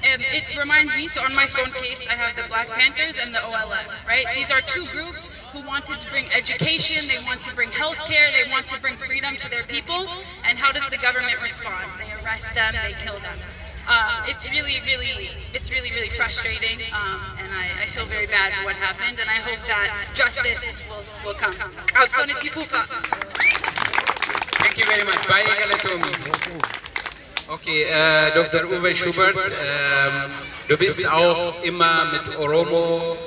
Speaker 9: It reminds me, so on my phone case, I have the Black Panthers and the OLF, right? These are two groups who wanted to bring education, they want to bring healthcare, they want to bring freedom to their people. And how does the government respond? They arrest them, they kill them. It's really, really frustrating, and I feel very bad for what happened, and I hope that justice will come. Qabsoon itti fufa.
Speaker 1: Thank you very much. Baay'ee galatoomi. Okay, Dr. Uwe Schubert, du bist auch immer mit Oromo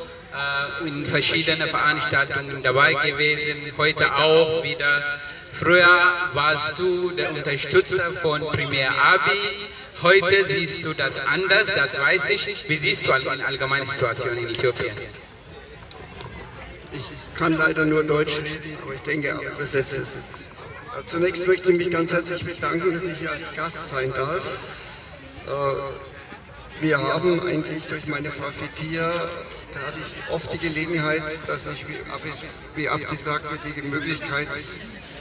Speaker 1: in verschiedenen Veranstaltungen dabei gewesen, heute auch wieder. Früher warst du der Unterstützer von Premier Abiy, heute siehst du das anders, das weiß ich. Wie siehst du die allgemeine Situation in Äthiopien?
Speaker 10: Ich kann leider nur Deutsch reden, aber ich denke, auch übersetze es. Zunächst möchte ich mich ganz herzlich bedanken, dass ich hier als Gast sein darf. Wir haben eigentlich durch meine Frau Fitia, da hatte ich oft die Gelegenheit, dass ich, wie Abdi sagte, die Möglichkeit,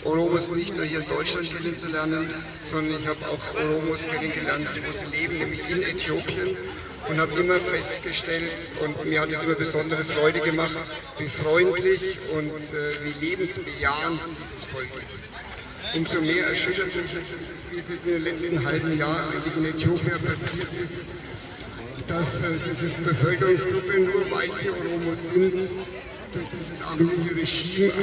Speaker 10: Oromos nicht nur hier in Deutschland kennenzulernen, sondern ich habe auch Oromos kennengelernt, wo sie leben, nämlich in Äthiopien, und habe immer festgestellt, und mir hat es immer besondere Freude gemacht, wie freundlich und wie lebensbejahend dieses Volk ist. Umso mehr erschüttert mich jetzt, wie es jetzt in den letzten halben Jahren eigentlich in Äthiopien passiert ist, dass diese Bevölkerungsgruppe, nur weil sie Oromos sind, durch dieses armliche Regime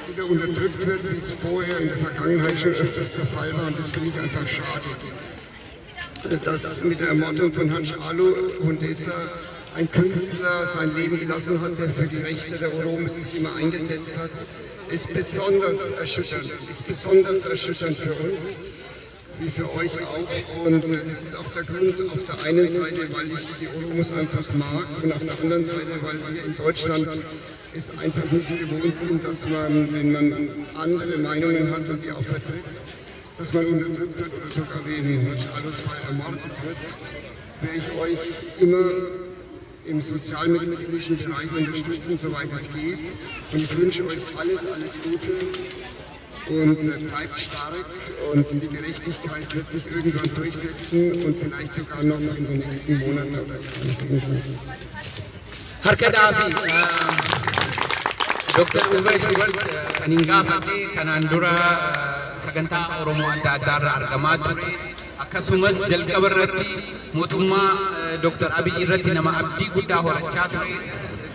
Speaker 10: wieder unterdrückt wird, wie es vorher in der Vergangenheit schon öfters der Fall war. Und das finde ich einfach schade. Dass mit der Ermordung von Hachalu Hundessa ein Künstler sein Leben gelassen hat, der für die Rechte der Oromos sich immer eingesetzt hat, ist besonders erschütternd für uns, wie für euch auch. Und das ist auch der Grund, auf der einen Seite, weil ich die Oromos einfach mag, und auf der anderen Seite, weil wir in Deutschland es einfach nicht gewohnt sind, dass man, wenn man andere Meinungen hat und die auch vertritt, dass man unterdrückt wird oder sogar wie in Hacalus Fall ermordet wird, werde ich euch immer im sozialmedizinischen Bereich unterstützen, soweit es geht. Und ich wünsche euch alles, alles Gute und bleibt stark und die Gerechtigkeit wird sich irgendwann durchsetzen und vielleicht sogar noch in den nächsten Monaten oder Jahren.
Speaker 1: Harka dhaafi. Dr. Uwe Schubert kan hin gaafate kanaan dura sagantaa Oromoo adda addaarraa argamaa ture. Akkasumas jalqaba irratti mootummaa Dr. Abiy irratti nama abdii guddaa horachaa ture.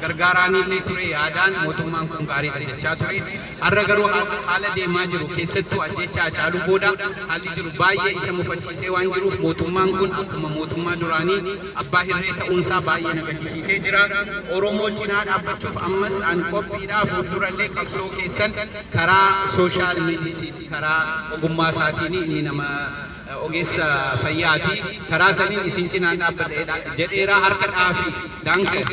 Speaker 1: Gargaaraan illee ture, yaadaan mootummaan kun gaariidha jechaa ture. Har'a garuu haala deemaa jiru keessattuu ajjeechaa Hacaaluu booda haalli jiru baay'ee isa mufachiisee waan jiruuf mootummaan kun akkuma mootummaa duraanii abbaa hirree ta'uunsaa baay'ee na gaddisiisee jira. Oromoo cinaa dhaabbachuuf ammas an qophiidhaa, fuuldurallee qabsoo keessan karaa social medicine, karaa ogummaa isaatiin, inni nama ogeessa fayyaati. Karaa saniin isin cinaan dhaabbadha jedheeraa, harka dhaafi. Danke.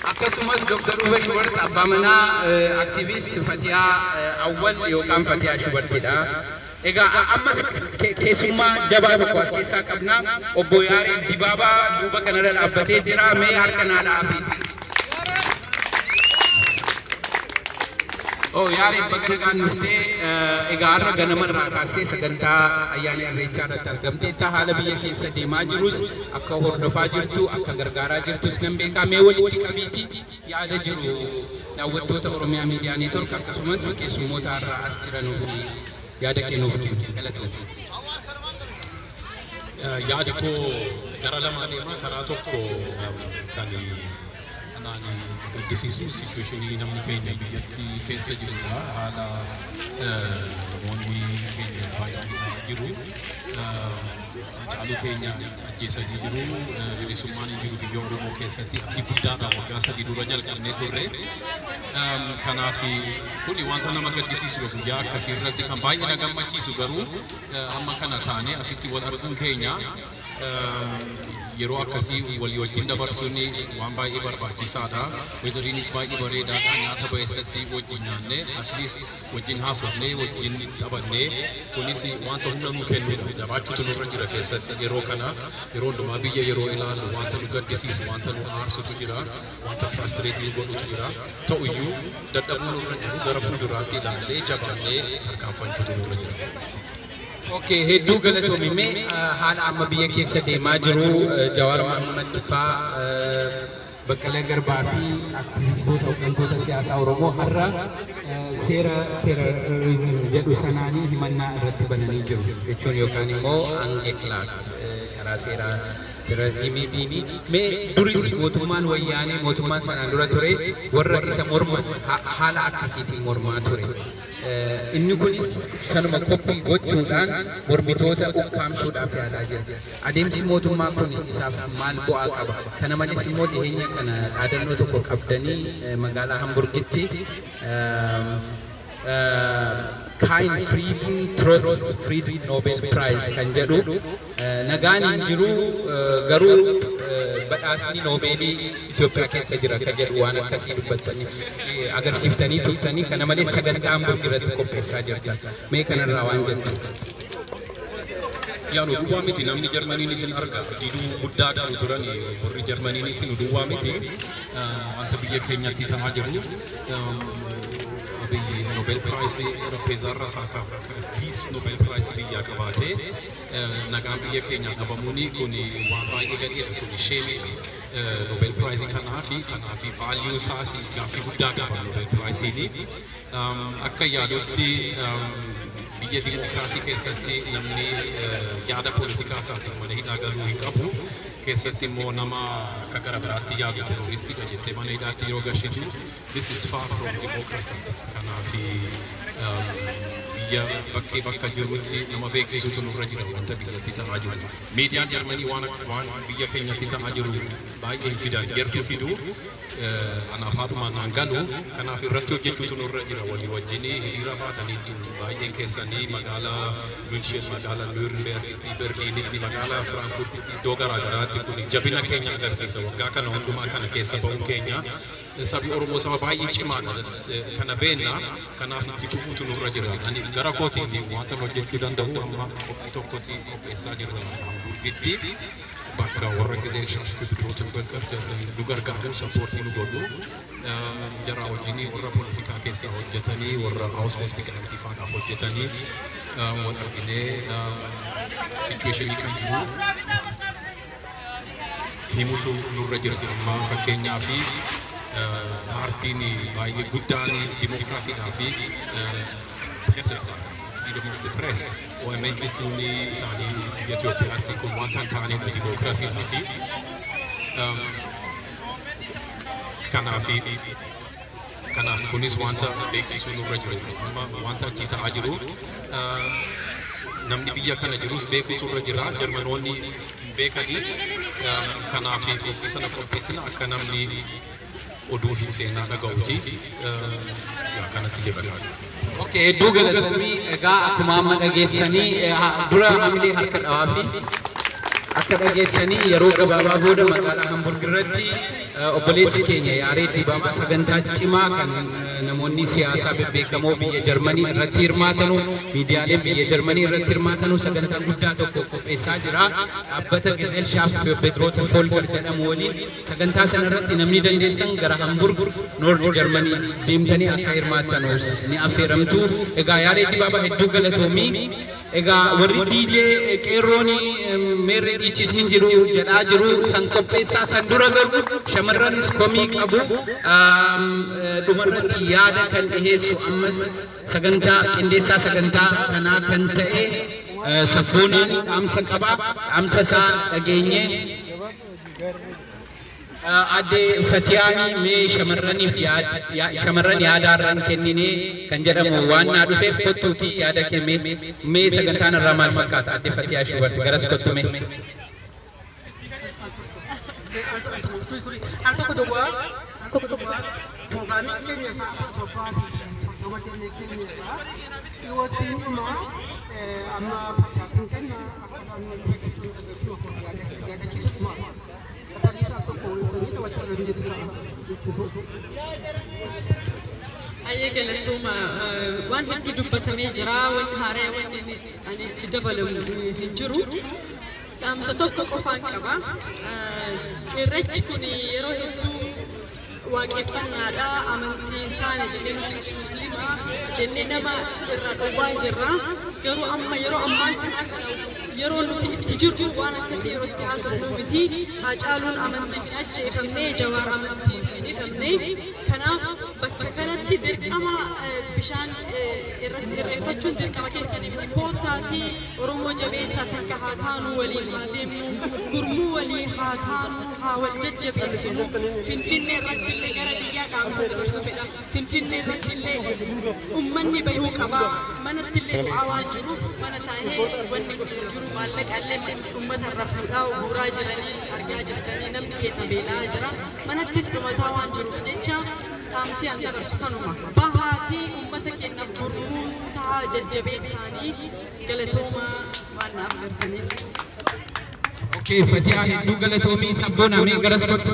Speaker 1: Akkasumas Dr. Uwe Schubert abbaa manaa aktiivist Fatiyaa Awwal yookaan Fatiyaa Shubartidha. Egaa ammas keessummaa jabaa tokko as keessaa qabna. Obbo Yaareen Dibaabaa duuba kanarra dhaabbatee jira. Mee harka naa dhaafi. Oh, Yaareen, baga nagaan dhuftee. Egaa har'a ganamarraa kaastee sagantaa ayyaana Irreechaa irratti argamteetta. Haala biyya keessa deemaa jirus akka hordofaa jirtu, akka gargaaraa jirtus nan beekaa. Mee walitti qabiiti yaada jiru daawwattoota Oromiyaa Miidiyaa Neetwork akkasumas keessummoota har'a as jiranuuf yaada kennuuf kennu. Galatoomne.
Speaker 6: Yaadi koo gara lamaa deema. Karaa tokko kan anaan gaddisiisu situationii namni keenya biyyatti keessa jirudha. Haala namoonni keenya baay'ee jiru. Hacaaluu keenya ajjeesanii jiru. Bilisummaan hin jiru biyya Oromoo keessatti. Abdii guddaadha waggaa 3 dura jalqabnee turre. Kanaaf kuni wanta nama gaddisiisudha guyyaa akkasii irratti. Kan baay'ee na gammachiisu garuu amma kana taane asitti wal arguun keenya, yeroo akkasii walii wajjin dabarsuun waan baay'ee barbaachisaadha. Weatheriinis baay'ee bareedaadha. Nyaata bayeessatti wajjin nyaannee, at least wajjin haasofnee, wajjin taphannee, kunis wanta humna nuu kennudha. Jabaachuutu nurra jira keessatti yeroo kana. Yeroo hundumaa biyya yeroo ilaallu wanta nu gaddisiisu, wanta nu aarsutu jira, wanta frustrate nu godhutu jira. Ta'uyyuu dadhabuu nurra jiru, gara fuulduraatti ilaallee jabaannee tarkaanfachuutu nurra jira.
Speaker 1: Okay, hedduu galatoomi. Mee haala amma biyya keessa deemaa jiru, Jawaar Mohammad faa, Baqqalaa Garbaa fi aktivistoota hooggantoota siyaasaa Oromoo har'a seera terrorism jedhu sanaanii himannaa irratti bananii jiru jechuun yookaan immoo angeklaagt karaa seera terrorismiitiin. Mee duris mootummaan wayyaanee, mootummaan sanaan dura ture, warra isa morman haala akkasiitiin mormaa ture. Inni kunis sanuma koppii gochuudhaan mormitoota ukkaamsuudhaaf yaalaa jira. Adeemsi mootummaa kun isaaf maal bu'aa qaba? Kana malees immoo dhiyeenya kana dhaadannoo tokko qabdanii magaalaa Hamburgitti "Kein Frieden trotz Frieden Nobel Prize" kan jedhu, nagaan hin jiru garuu badhaasni Noobeelii Itoophiyaa keessa jira kan jedhu waan akkasii dubbattanii agarsiiftanii turtanii. Kana malees sagantaa Hamburg irratti qopheessaa jirtan. Mee kanarraa waan jettu.
Speaker 6: Yaa, nu duwwaa miti, namni Jarmaniinis hin arga. Diduu guddaa qabu turan warri Jarmaniinis, nu duwwaa miti. Wanta biyya keenyatti ta'aa jiru. Abiyyi Nobel Prize xarapheezaarra isaa Peace Nobel Prize biyyaa qabaatee nagaan biyya keenyaa dhabamuun kun waan baay'ee gadheedha, kun shameiidha. Nobel Prize kanaafi value isaas gaaffii guddaa qaba Nobel Prize. Akka yaadutti biyya dimokiraasii keessatti namni yaada poolitikaa isaatiin mana hidhaa galuu hin qabu. Keessatti immoo nama akka gara biraatti yaadu terroristiidha jettee mana hidhaatti yeroo gashitu, this is far from democracy. Kanaaf biyya bakkee bakka jirutti nama beeksisuutu nurra jira wanta biyyatti ta'aa jiru. Miidiyaan Jarmanii waan biyya keenyatti ta'aa jiru baay'ee hin fidan, yertuu fidu anaaf haadhumaan naan galu. Kanaaf irratti hojjechuutu nurra jira. Walii wajjin hiriira baataniitu baay'een keessanii magaalaa München, magaalaa Nürnbergitti, Berliinitti, magaalaa Frankfurtitti, iddoo garaa garaatti. Kun jabina keenya agarsiisa. Waggaa kana hundumaa kana keessa ba'uun keenya, sabi Oromoo saba baay'ee cimaadha, kana beenna. Kanaaf itti fufuutu nurra jira. Ani gara kootiin wanta hojjechuu danda'u amma qophii tokkotti qopheessaa jirra Hamburgitti. Bakka warra Gesellschaft für bedrohte Völker nu gargaaru, support nu godhu. Jara wajjin warra poolitikaa keessa hojjetanii, warra Auswärtige Amt faadhaaf hojjetanii wal arginee situation kan jiru himutu nurra jira. Amma fakkeenyaa fi paartiin baay'ee guddaan dimokiraasiidhaa fi presse, freedom of the press, OMN cufuun isaanii biyya Itoophiyaatti kun wanta hin taanedha dimokiraasiidhaa fi kanaaf kunis wanta beeksisuu nurra jiru. Amma wanta achi ta'aa jiru namni biyya kana jirus beekutu irra jira. Jarmanoonni hin beekanii. Kanaaf qophii sana qopheessina akka namni oduu fi seenaa dhaga'uti. Yaa kanatti jira.
Speaker 1: Okay, hedduu galatoomii. Egaa akkuma amma dhageessanii, dura hamilee harka dhawaa fi akka dhageessanii, yeroo gabaabaa booda magaalaa Hamburg irratti obboleessi keenya Yaaree Dibaabaa sagantaa cimaa kan namoonni siyaasaa bebbeekamoo biyya Jarmanii irratti hirmaatanu, miidiyaaleen biyya Jarmanii irratti hirmaatanu, sagantaa guddaa tokko qopheessaa jira. Dhaabbata Gesellschaft für bedrohte Völker jedhamu waliin sagantaa sana irratti namni dandeessan gara Hamburg, Nord Jarmanii deemtanii akka hirmaattanus ni affeeramtu. Egaa Yaaree Dibaabaa, hedduu galatoomii. Egaa warri DJ qeerroon meerree dhiichisni jiru jedhaa jiru san qopheessaa. San dura garuu shamarranis komii qabu. Dhumarratti yaada kan dhiheessu ammas sagantaa qindeessaa sagantaa kanaa kan ta'e Sabboonaan dhaamsa qaba. Dhaamsa isaa dhageenye. Aadde Fatiyaanii, mee shamarraniif shamarran yaadaarraan kenninee kan jedhamu waan naa dhufeef kottuutii yaada kenne. Mee sagantaan irraa maal fakkaata? Aadde Fatiyaa Shuubatti garas kottu mee.
Speaker 11: Al tokko duwwaa, al tokko duwwaa, pirogiraamiin keenya isaa 7 fi 30 jennee keenyadha. Dhiyootti dhuma amma fakkaatiin kenna akka namni beektuu dhaggeeffachuu yaadachiisu dhuma. Sadarrii tokko walitti taphachuu dandeessu ta'a jechuudha.
Speaker 12: Ayyee, galatooma. Waan hedduu dubbatamee jira. Wanni haaraa wanni ani itti dabalamu hin jiru. Dhaamsa tokko qofaan qaba. Irreechi kun yeroo hedduu waaqeffannaadha, amantii hin taane jennee nuti musliima jennee nama irraa dhowwaa jirra. Garuu amma yeroo ammaan kana yeroo nuti itti jirru waan akkasii yeroo itti haasofnu miti. Haacaaluun amantiif hin ajjeefamne, Jawaar amantiif hin hidhamne. Kanaaf bakka kanatti dirqama bishaan irratti irreeffachuun dirqama keessanii miti. Koottaatii Oromoo jabeessaa takka haa taanu, waliin haa deemnu, gurmuu walii haa taanu, haa wal jajjabeessinu. Finfinnee irratti illee gara biyyaa dhaamsa dabarsuu fedha. Finfinnee irratti illee uummanni bahuu qaba. Manatti illee du'aa waan jiruuf mana taa'ee wanni godhu jiru, maallaqa illee uummata irraa fuudhaa guuraa jiranii argaa jirtanii, namni keenya beela'aa jira. Manattis dhumataa waan jiruuf jecha dhaamsi an dabarsu kanuma. Bahaatii uummata keenyaaf gurmuu ta'a, jajjabeessaanii. Galatooma waan naaf gartaniif.
Speaker 1: Okay, Fatiyaa, hedduu galatoomii. Sabboonaa, mee garas kottu.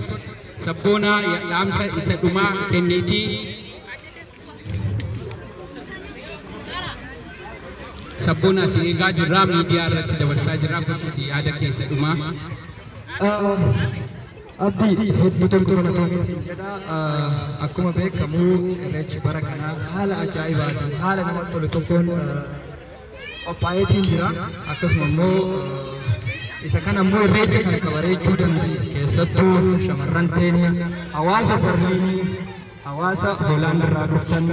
Speaker 1: Sabboonaa, dhaamsa isa dhumaa kenniitii. Sabboonaa, si eegaa jirraa, miidiyaa irratti dabarsaa jirraa, kottuuti yaada keessa dhumaa.
Speaker 13: Abdii, hedduu tokko galatoomii siin jedha. Akkuma beekamu irreechi bara kanaa haala ajaa'ibaatiin, haala namatti tolu tokkoon qophaa'eetiin jira. Akkasuma immoo isa kana immoo irreecha kana kabareechuu danda'e keessattuu shamarran teenya, hawaasa Berliinii, hawaasa Hoolaand irraa dhuftan,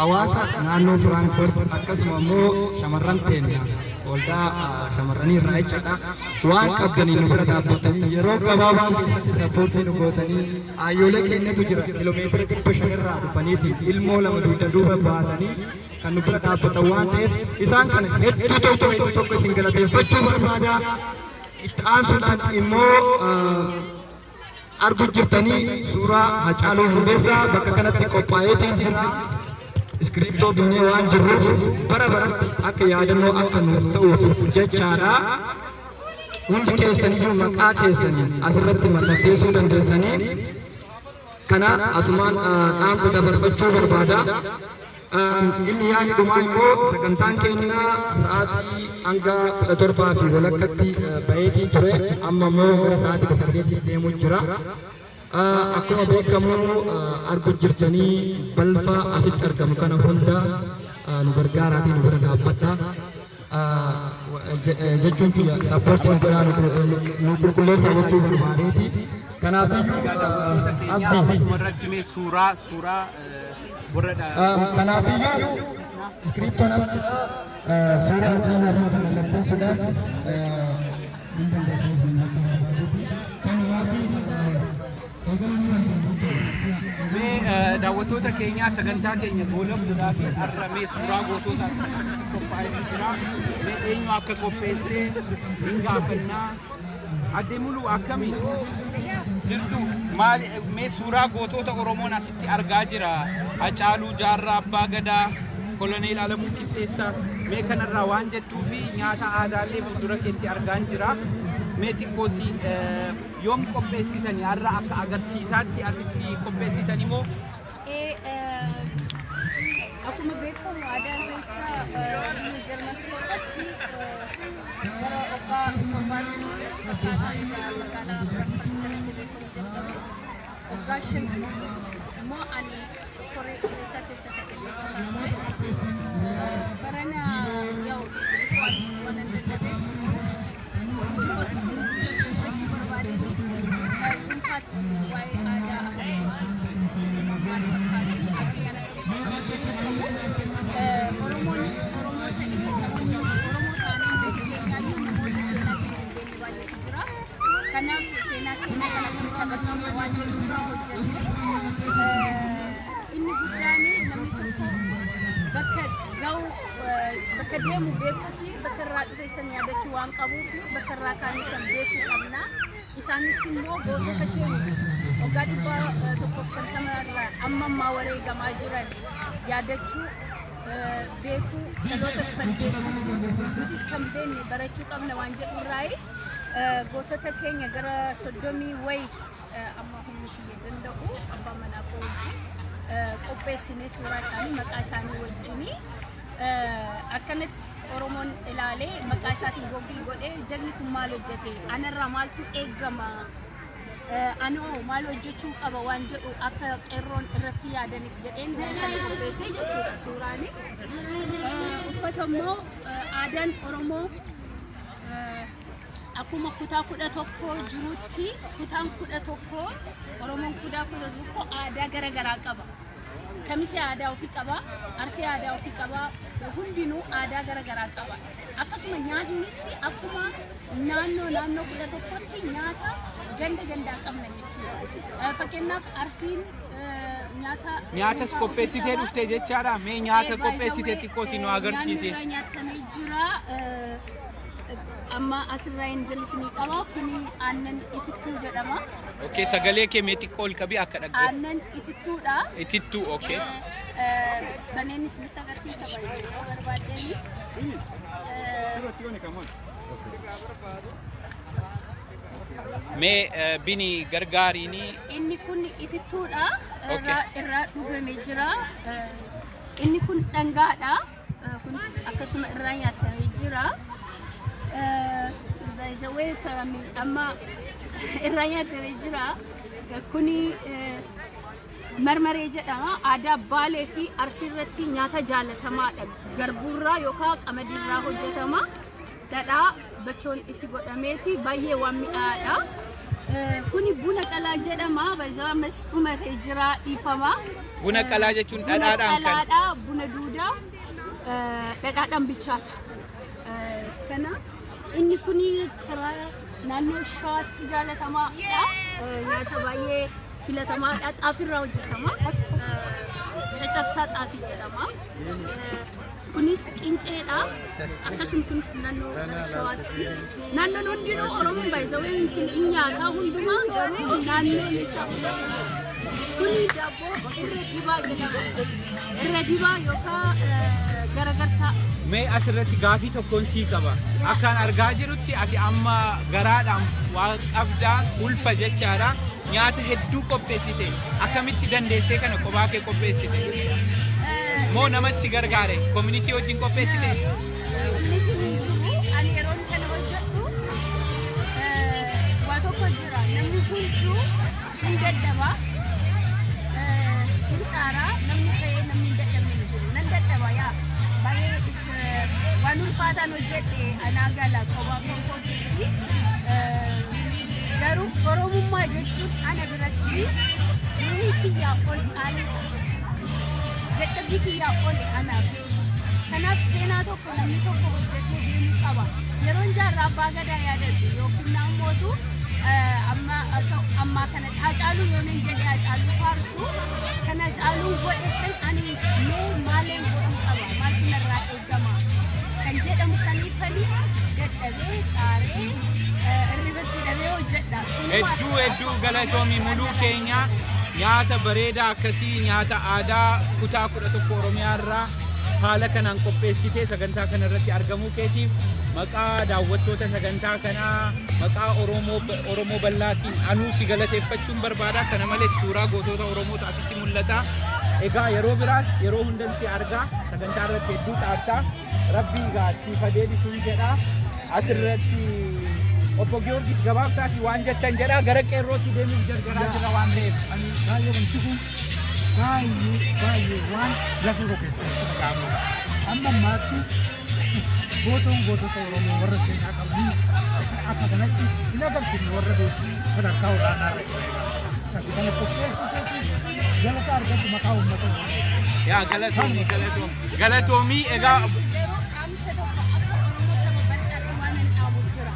Speaker 13: hawaasa naannoo Firaanfurt, akkasuma immoo shamarran teenya waldaa shamarranii irraa jechaadha. Waan qabdanii nu bira dhaabbatanii yeroo gabaabaa keessatti support nu gootanii, ayyoolee keenyatu jira kiiloomeetira 500 irraa dhufaniiti ilmoo lama dugda duuba baatanii kan nu bira dhaabbatan waan ta'eef isaan kana hedduu tokko hedduu tokko isin galateeffachuu barbaada. Itti aansuudhaan immoo arguu jirtanii suuraa Hacaaluu Hundeessaa bakka kanatti qophaa'eetiin jira. Iskiriptoo binnee waan jirruuf bara baratti akka yaadannoo akka nuuf ta'uuf jechaadha. Hundi keessaniyyuu maqaa keessanii asirratti mallatteessuu dandeessanii kana asumaan dhaamsa dabarfachuu barbaada. Inni yaani dhumaa immoo sagantaan keenya sa'aatii hanga 17:30tti baheetiin ture, amma immoo gara sa'aatii 18 deemuu jira. Akkuma beekamu argu jirtanii balfa asitti argamu kana hunda nu gargaaraatii nu bira dhaabbadha. Jechuun kiyya support nu godhaa, nu qulqulleessaa jechuu barbaadeeti. Kanaafiyyuu abdii.
Speaker 1: Irratti mee suuraa warra
Speaker 13: Kanaafiyyuu iskiriptoon as jira, suuraa keenya irratti mallatteessuudhaaf hin dandeessu. Kanumaati eegaluu ni dandeenya.
Speaker 1: Mee daawwattoota keenyaa, sagantaa keenya goolabduudhaa fi har'a mee suuraa gootota qophaa'ee jira. Mee eenyu akka qopheessee hin gaafannaa. Addee Muluu, akkamii jirtu? Maal mee suuraa gootota Oromoon asitti argaa jira. Hacaaluu, Jaarraa Abbaa Gadaa, Koloneel Alamuu Qixxeessaa. Mee kanarraa waan jettuu fi nyaata aadaallee fuuldura keetti argaa jira. Mee xiqqoosi yoom qopheessitanii, har'a akka agarsiisaatti asitti qopheessitanii moo?
Speaker 14: Akkuma beekamu aadaan Irreechaa biyya Jarman keessatti bara waggaa 70 fakkaata magaalaa Frankfurt irratti irreeffamuu jalqabe. Waggaa 5 immoo ani koree Irreechaa keessa ta'e ture. Barana yaa'u anis waan dadhabeef hojii hojii barbaadeen dhuunfaatti waa'ee aadaa agarsiisu maal fakkaatti, addunyaan akkamitti. Oromoonis Oromoo ta'e, namoonni Oromoo ta'anii biyya keenyaayyuu namoota seenaa keenya hin beekne baay'eetu jira. Kanaaf seenaa keenya kana akkamitti agarsiisna waan jedhu irraa hojjenne. Inni guddaan namni tokko bakka ga'u, bakka deemu beekuu fi bakka irraa dhufe san yaadachuu waan qabuu fi bakka irraa kaane san beekuu qabna. Isaanis immoo gootota keenya waggaa 150 irraa amma ammaa wareegamaa jiran yaadachuu, beekuu, dhaloota dhufan beeksisuu, nutis kan beekne barachuu qabna waan jedhu irraayi gootota keenya gara 30 wayi amma humni kiyya danda'u abbaa manaa koo wajjin qopheessinee suuraa isaanii maqaa isaanii wajjinii akkanatti Oromoon ilaalee maqaa isaatiin Google godhee jagni kun maal hojjete, anarraa maaltu eeggama, anoo maal hojjechuu qaba waan jedhu akka qeerroon irratti yaadaniif jedheen kana qopheessee jechuudha suuraani. Uffata immoo aadaan Oromoo akkuma kutaa 11 jirutti, kutaan 11, Oromoon kutaa 11 aadaa garaagaraa qaba. Kamisee aadaa ofii qaba, Arsee aadaa ofii qaba, hundinuu aadaa garaagaraa qaba. Akkasuma nyaannis akkuma naannoo naannoo 11tti nyaata ganda gandaa qabna jechuudha. Fakkeenyaaf Arsiin nyaata
Speaker 1: Nyaatas qopheessitee dhuftee jechaadha. Mee nyaata qopheessitee xiqqoo si nu agarsiisi.
Speaker 14: Nyaanni irraa nyaatamee jira. Amma asirraa hin jallisinii qaba. Kuni aannan itittuu jedhama.
Speaker 1: Okay, sagalee kee mee xiqqoo ol qabii akka dhaggeeffu.
Speaker 14: Aannan itittuudha.
Speaker 1: Itittuu, okay.
Speaker 14: Baneen isinitti agarsiisa baay'ee yoo barbaaddeni.
Speaker 1: Mee bini gargaariini.
Speaker 14: Inni kun itittuudha. Irraa dhugamee jira. Inni kun dhangaadha. Kunis akkasuma irraa nyaatamee jira. By the way, amma irraa nyaatamee jira. Kuni marmaree jedhama. Aadaa Baalee fi Arsii irratti nyaata jaalatamaadha. Garbuurraa yookaan qamadiirraa hojjetama. Dhadhaa bachoon itti godhameeti baay'ee waan mi'aadha. Kuni buna qalaa jedhama. Baay'ee ammas dhumatee jira, dhiifama.
Speaker 1: Buna qalaa jechuun dhadhaadhaan
Speaker 14: kan? Buna qalaadha. Buna duudaa dhadhaadhaan bilchaata. Kana inni kuni karaa naannoo Shawaatti jaalatamaadha. Nyaata baay'ee filatamaadha. Xaafirraa hojjetama. Caccabsaa xaafii jedhama. Kunis qinceedha. Akkasuma kunis naannoo gara Shawaatti. Naannoon hundinuu Oromoon baay'ee hin nyaata hundumaa, garuu naannoon isaa. Kuni daabboo irra dibaa jedhama. Irra dibaa yookaan garagarchaa.
Speaker 1: Mee asirratti gaafii tokkoon sii qaba. Akkaan argaa jirutti ati amma garaadhaan waa qabdaa, ulfa jechaadha. Nyaata hedduu qopheessite. Akkamitti dandeessee kana kophaa kee qopheessite? Moo nama si gargaare community wajjin qopheessite?
Speaker 14: Community hin jiru. Ani yeroon kana hojjedhu waa tokko jira. Namni hunduu hin dadhaba. Hin xaaraa namni ta'ee namni hin dadhabne hin jiru. Nan dadhaba yaa. Baay'ee waan ulfaataan hojjedhe anaa gala kophaa konkootiitti. Garuu Oromummaa jechuun ana biratti nuyi kiyyaa ol qaaliidha. Dadhabbii kiyyaa ol anaaf. Kanaaf seenaa tokko namni tokko hojjetee deemuu qaba. Yeroon jaarraa abbaa gadaa yaadatu yookiin nammootu amma ammaa kana Haacaaluu yoo nan jedhe Haacaaluu faarsu kan Haacaaluun godhe san ani mee maaleen godhuu qaba maaltu narraa eegama kan jedhamu saniifani dadhabee xaaree irribatti dhabee hojjedha.
Speaker 1: Hedduu hedduu galatoomii muluu keenya nyaata bareedaa akkasii nyaata aadaa kutaa 11 Oromiyaa irraa haala kanaan qopheessitee sagantaa kana irratti argamuu keetiif maqaa daawwattoota sagantaa kanaa maqaa Oromoo bal'aatiin anuu si galateeffachuun barbaada. Kana malees suuraa gootota Oromootu asitti mul'ata. Egaa yeroo biraas yeroo hundan si argaa sagantaa irratti hedduu xaartaa rabbii egaa siif adeebisuun jedha. Asirratti obbo Giyoorgis gabaabsaati waan jettan jedha gara qeerrootti deemuuf jarjaraa jira waan ta'eef.
Speaker 4: Ani baay'ee wanti kun baay'ee baay'ee waan lafee koo keessatti dhaga'amudha. Amma ammaatti gootoon gootota Oromoo warra seenaa qabanii akka kanatti hin agarsiifne warra sadarkaa olaanaa irra jiranidha. Ati kana qopheessuu keetiif galata argatu maqaa uummata Oromoo.
Speaker 1: Yaa galatoomii galatoomii. Galatoomii egaa
Speaker 14: Garuu dhaamsa tokko akka Oromoo saba bal'aatti waan hin dhaabu jira.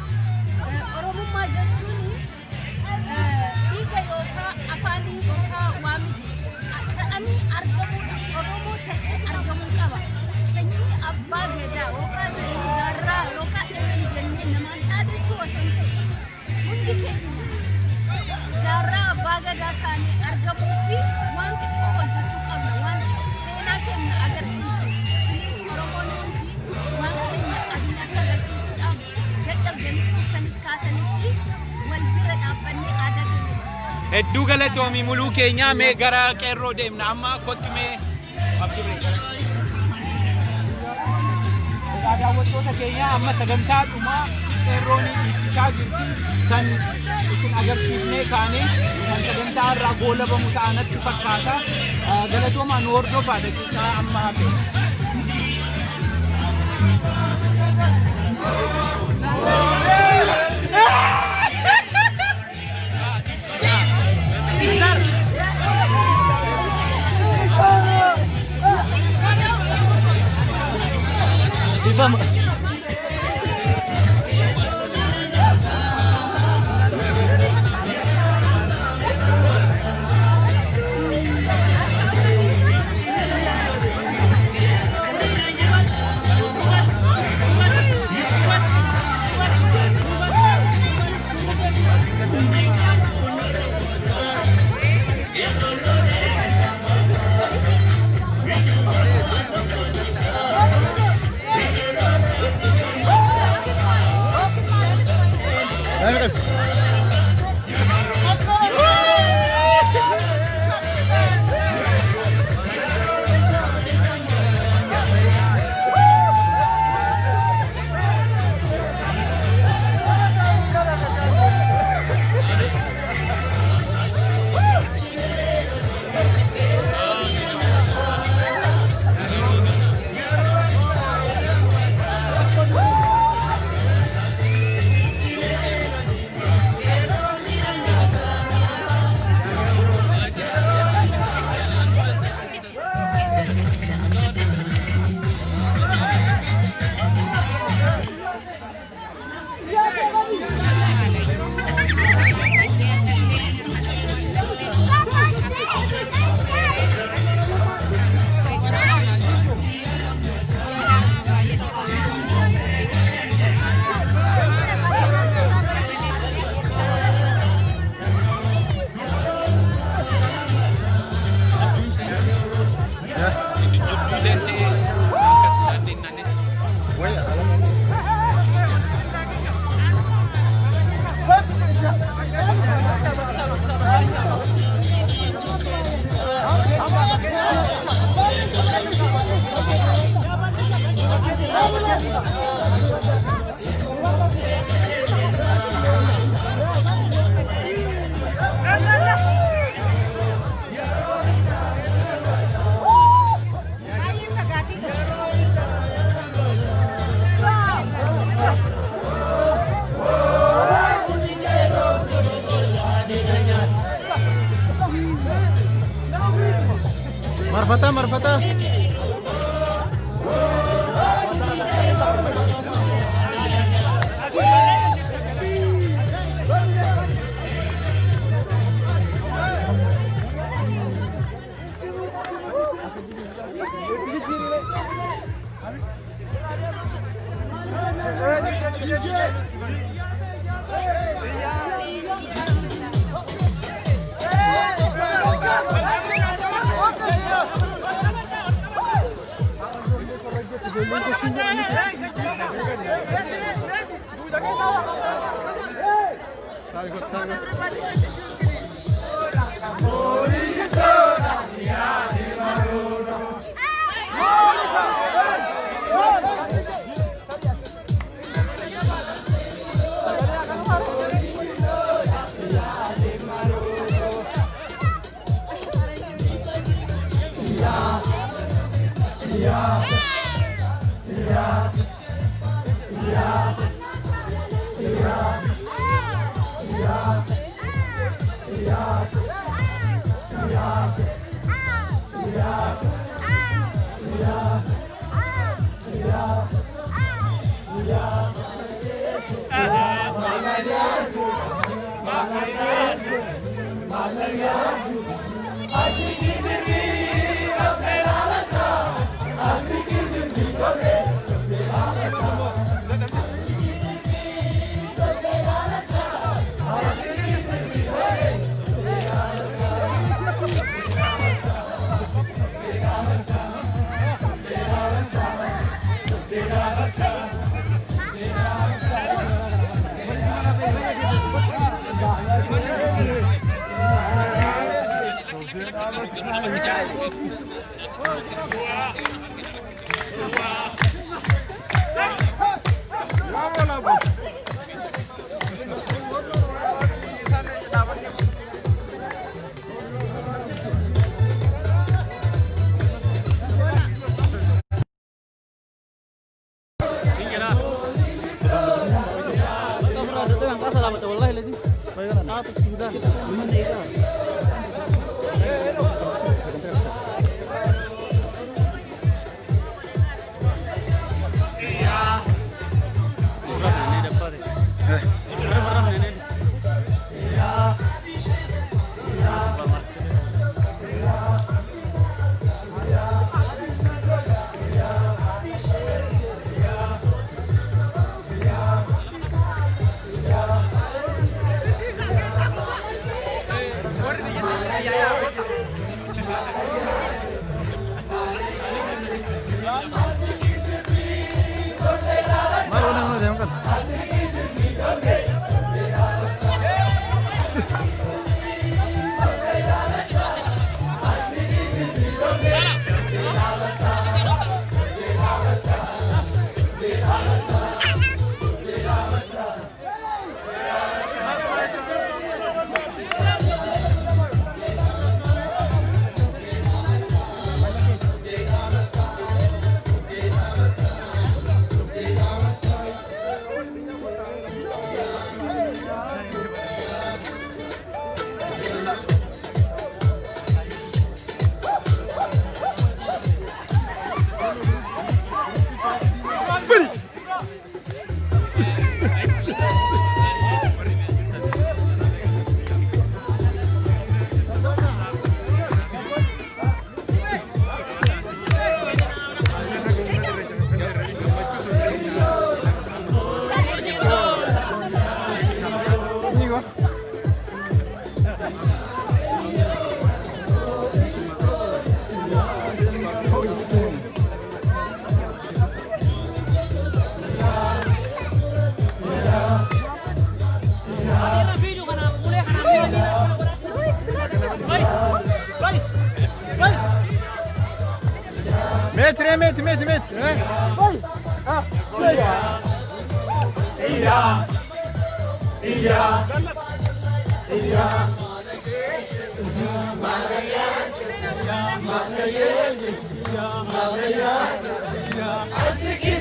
Speaker 14: Oromummaa jechuun dhiiga yookaan afaanii yookaan waa miti. Ta'anii argamuudha. Oromoo ta'ee argamuu qaba. Sanyii abbaa gadaa yookaan sanyii jaarraa yookaan eenyu jennee namaan dhaadachuu osoo hin ta'in hundi keenya jaarraa abbaa gadaa taanee argamuu fi waan xiqqoo hojjechuu qabna. Waan seenaa keenya agarsiisu. Kunis Oromoon hundi waan keenya addunyaatti agarsiisuudhaaf dadhabdanis kuftanis kaatanis wal bira dhaabbannee aadaa keenya
Speaker 1: Hedduu galatoomii muluu keenya mee gara qeerroo deemna amma kottu mee Abdurree. Egaa daawwattoota keenya amma sagantaa dhumaa qeerroon dhiichisaa jirti kan isin agarsiifnee kaane kan sagantaa irraa goolabamu ta'anatti fakkaata. Galatoomaa nu hordofaa daqiiqaa amma hafe.
Speaker 13: Marfata, marfata. متر متر متر متر.
Speaker 15: Yeah.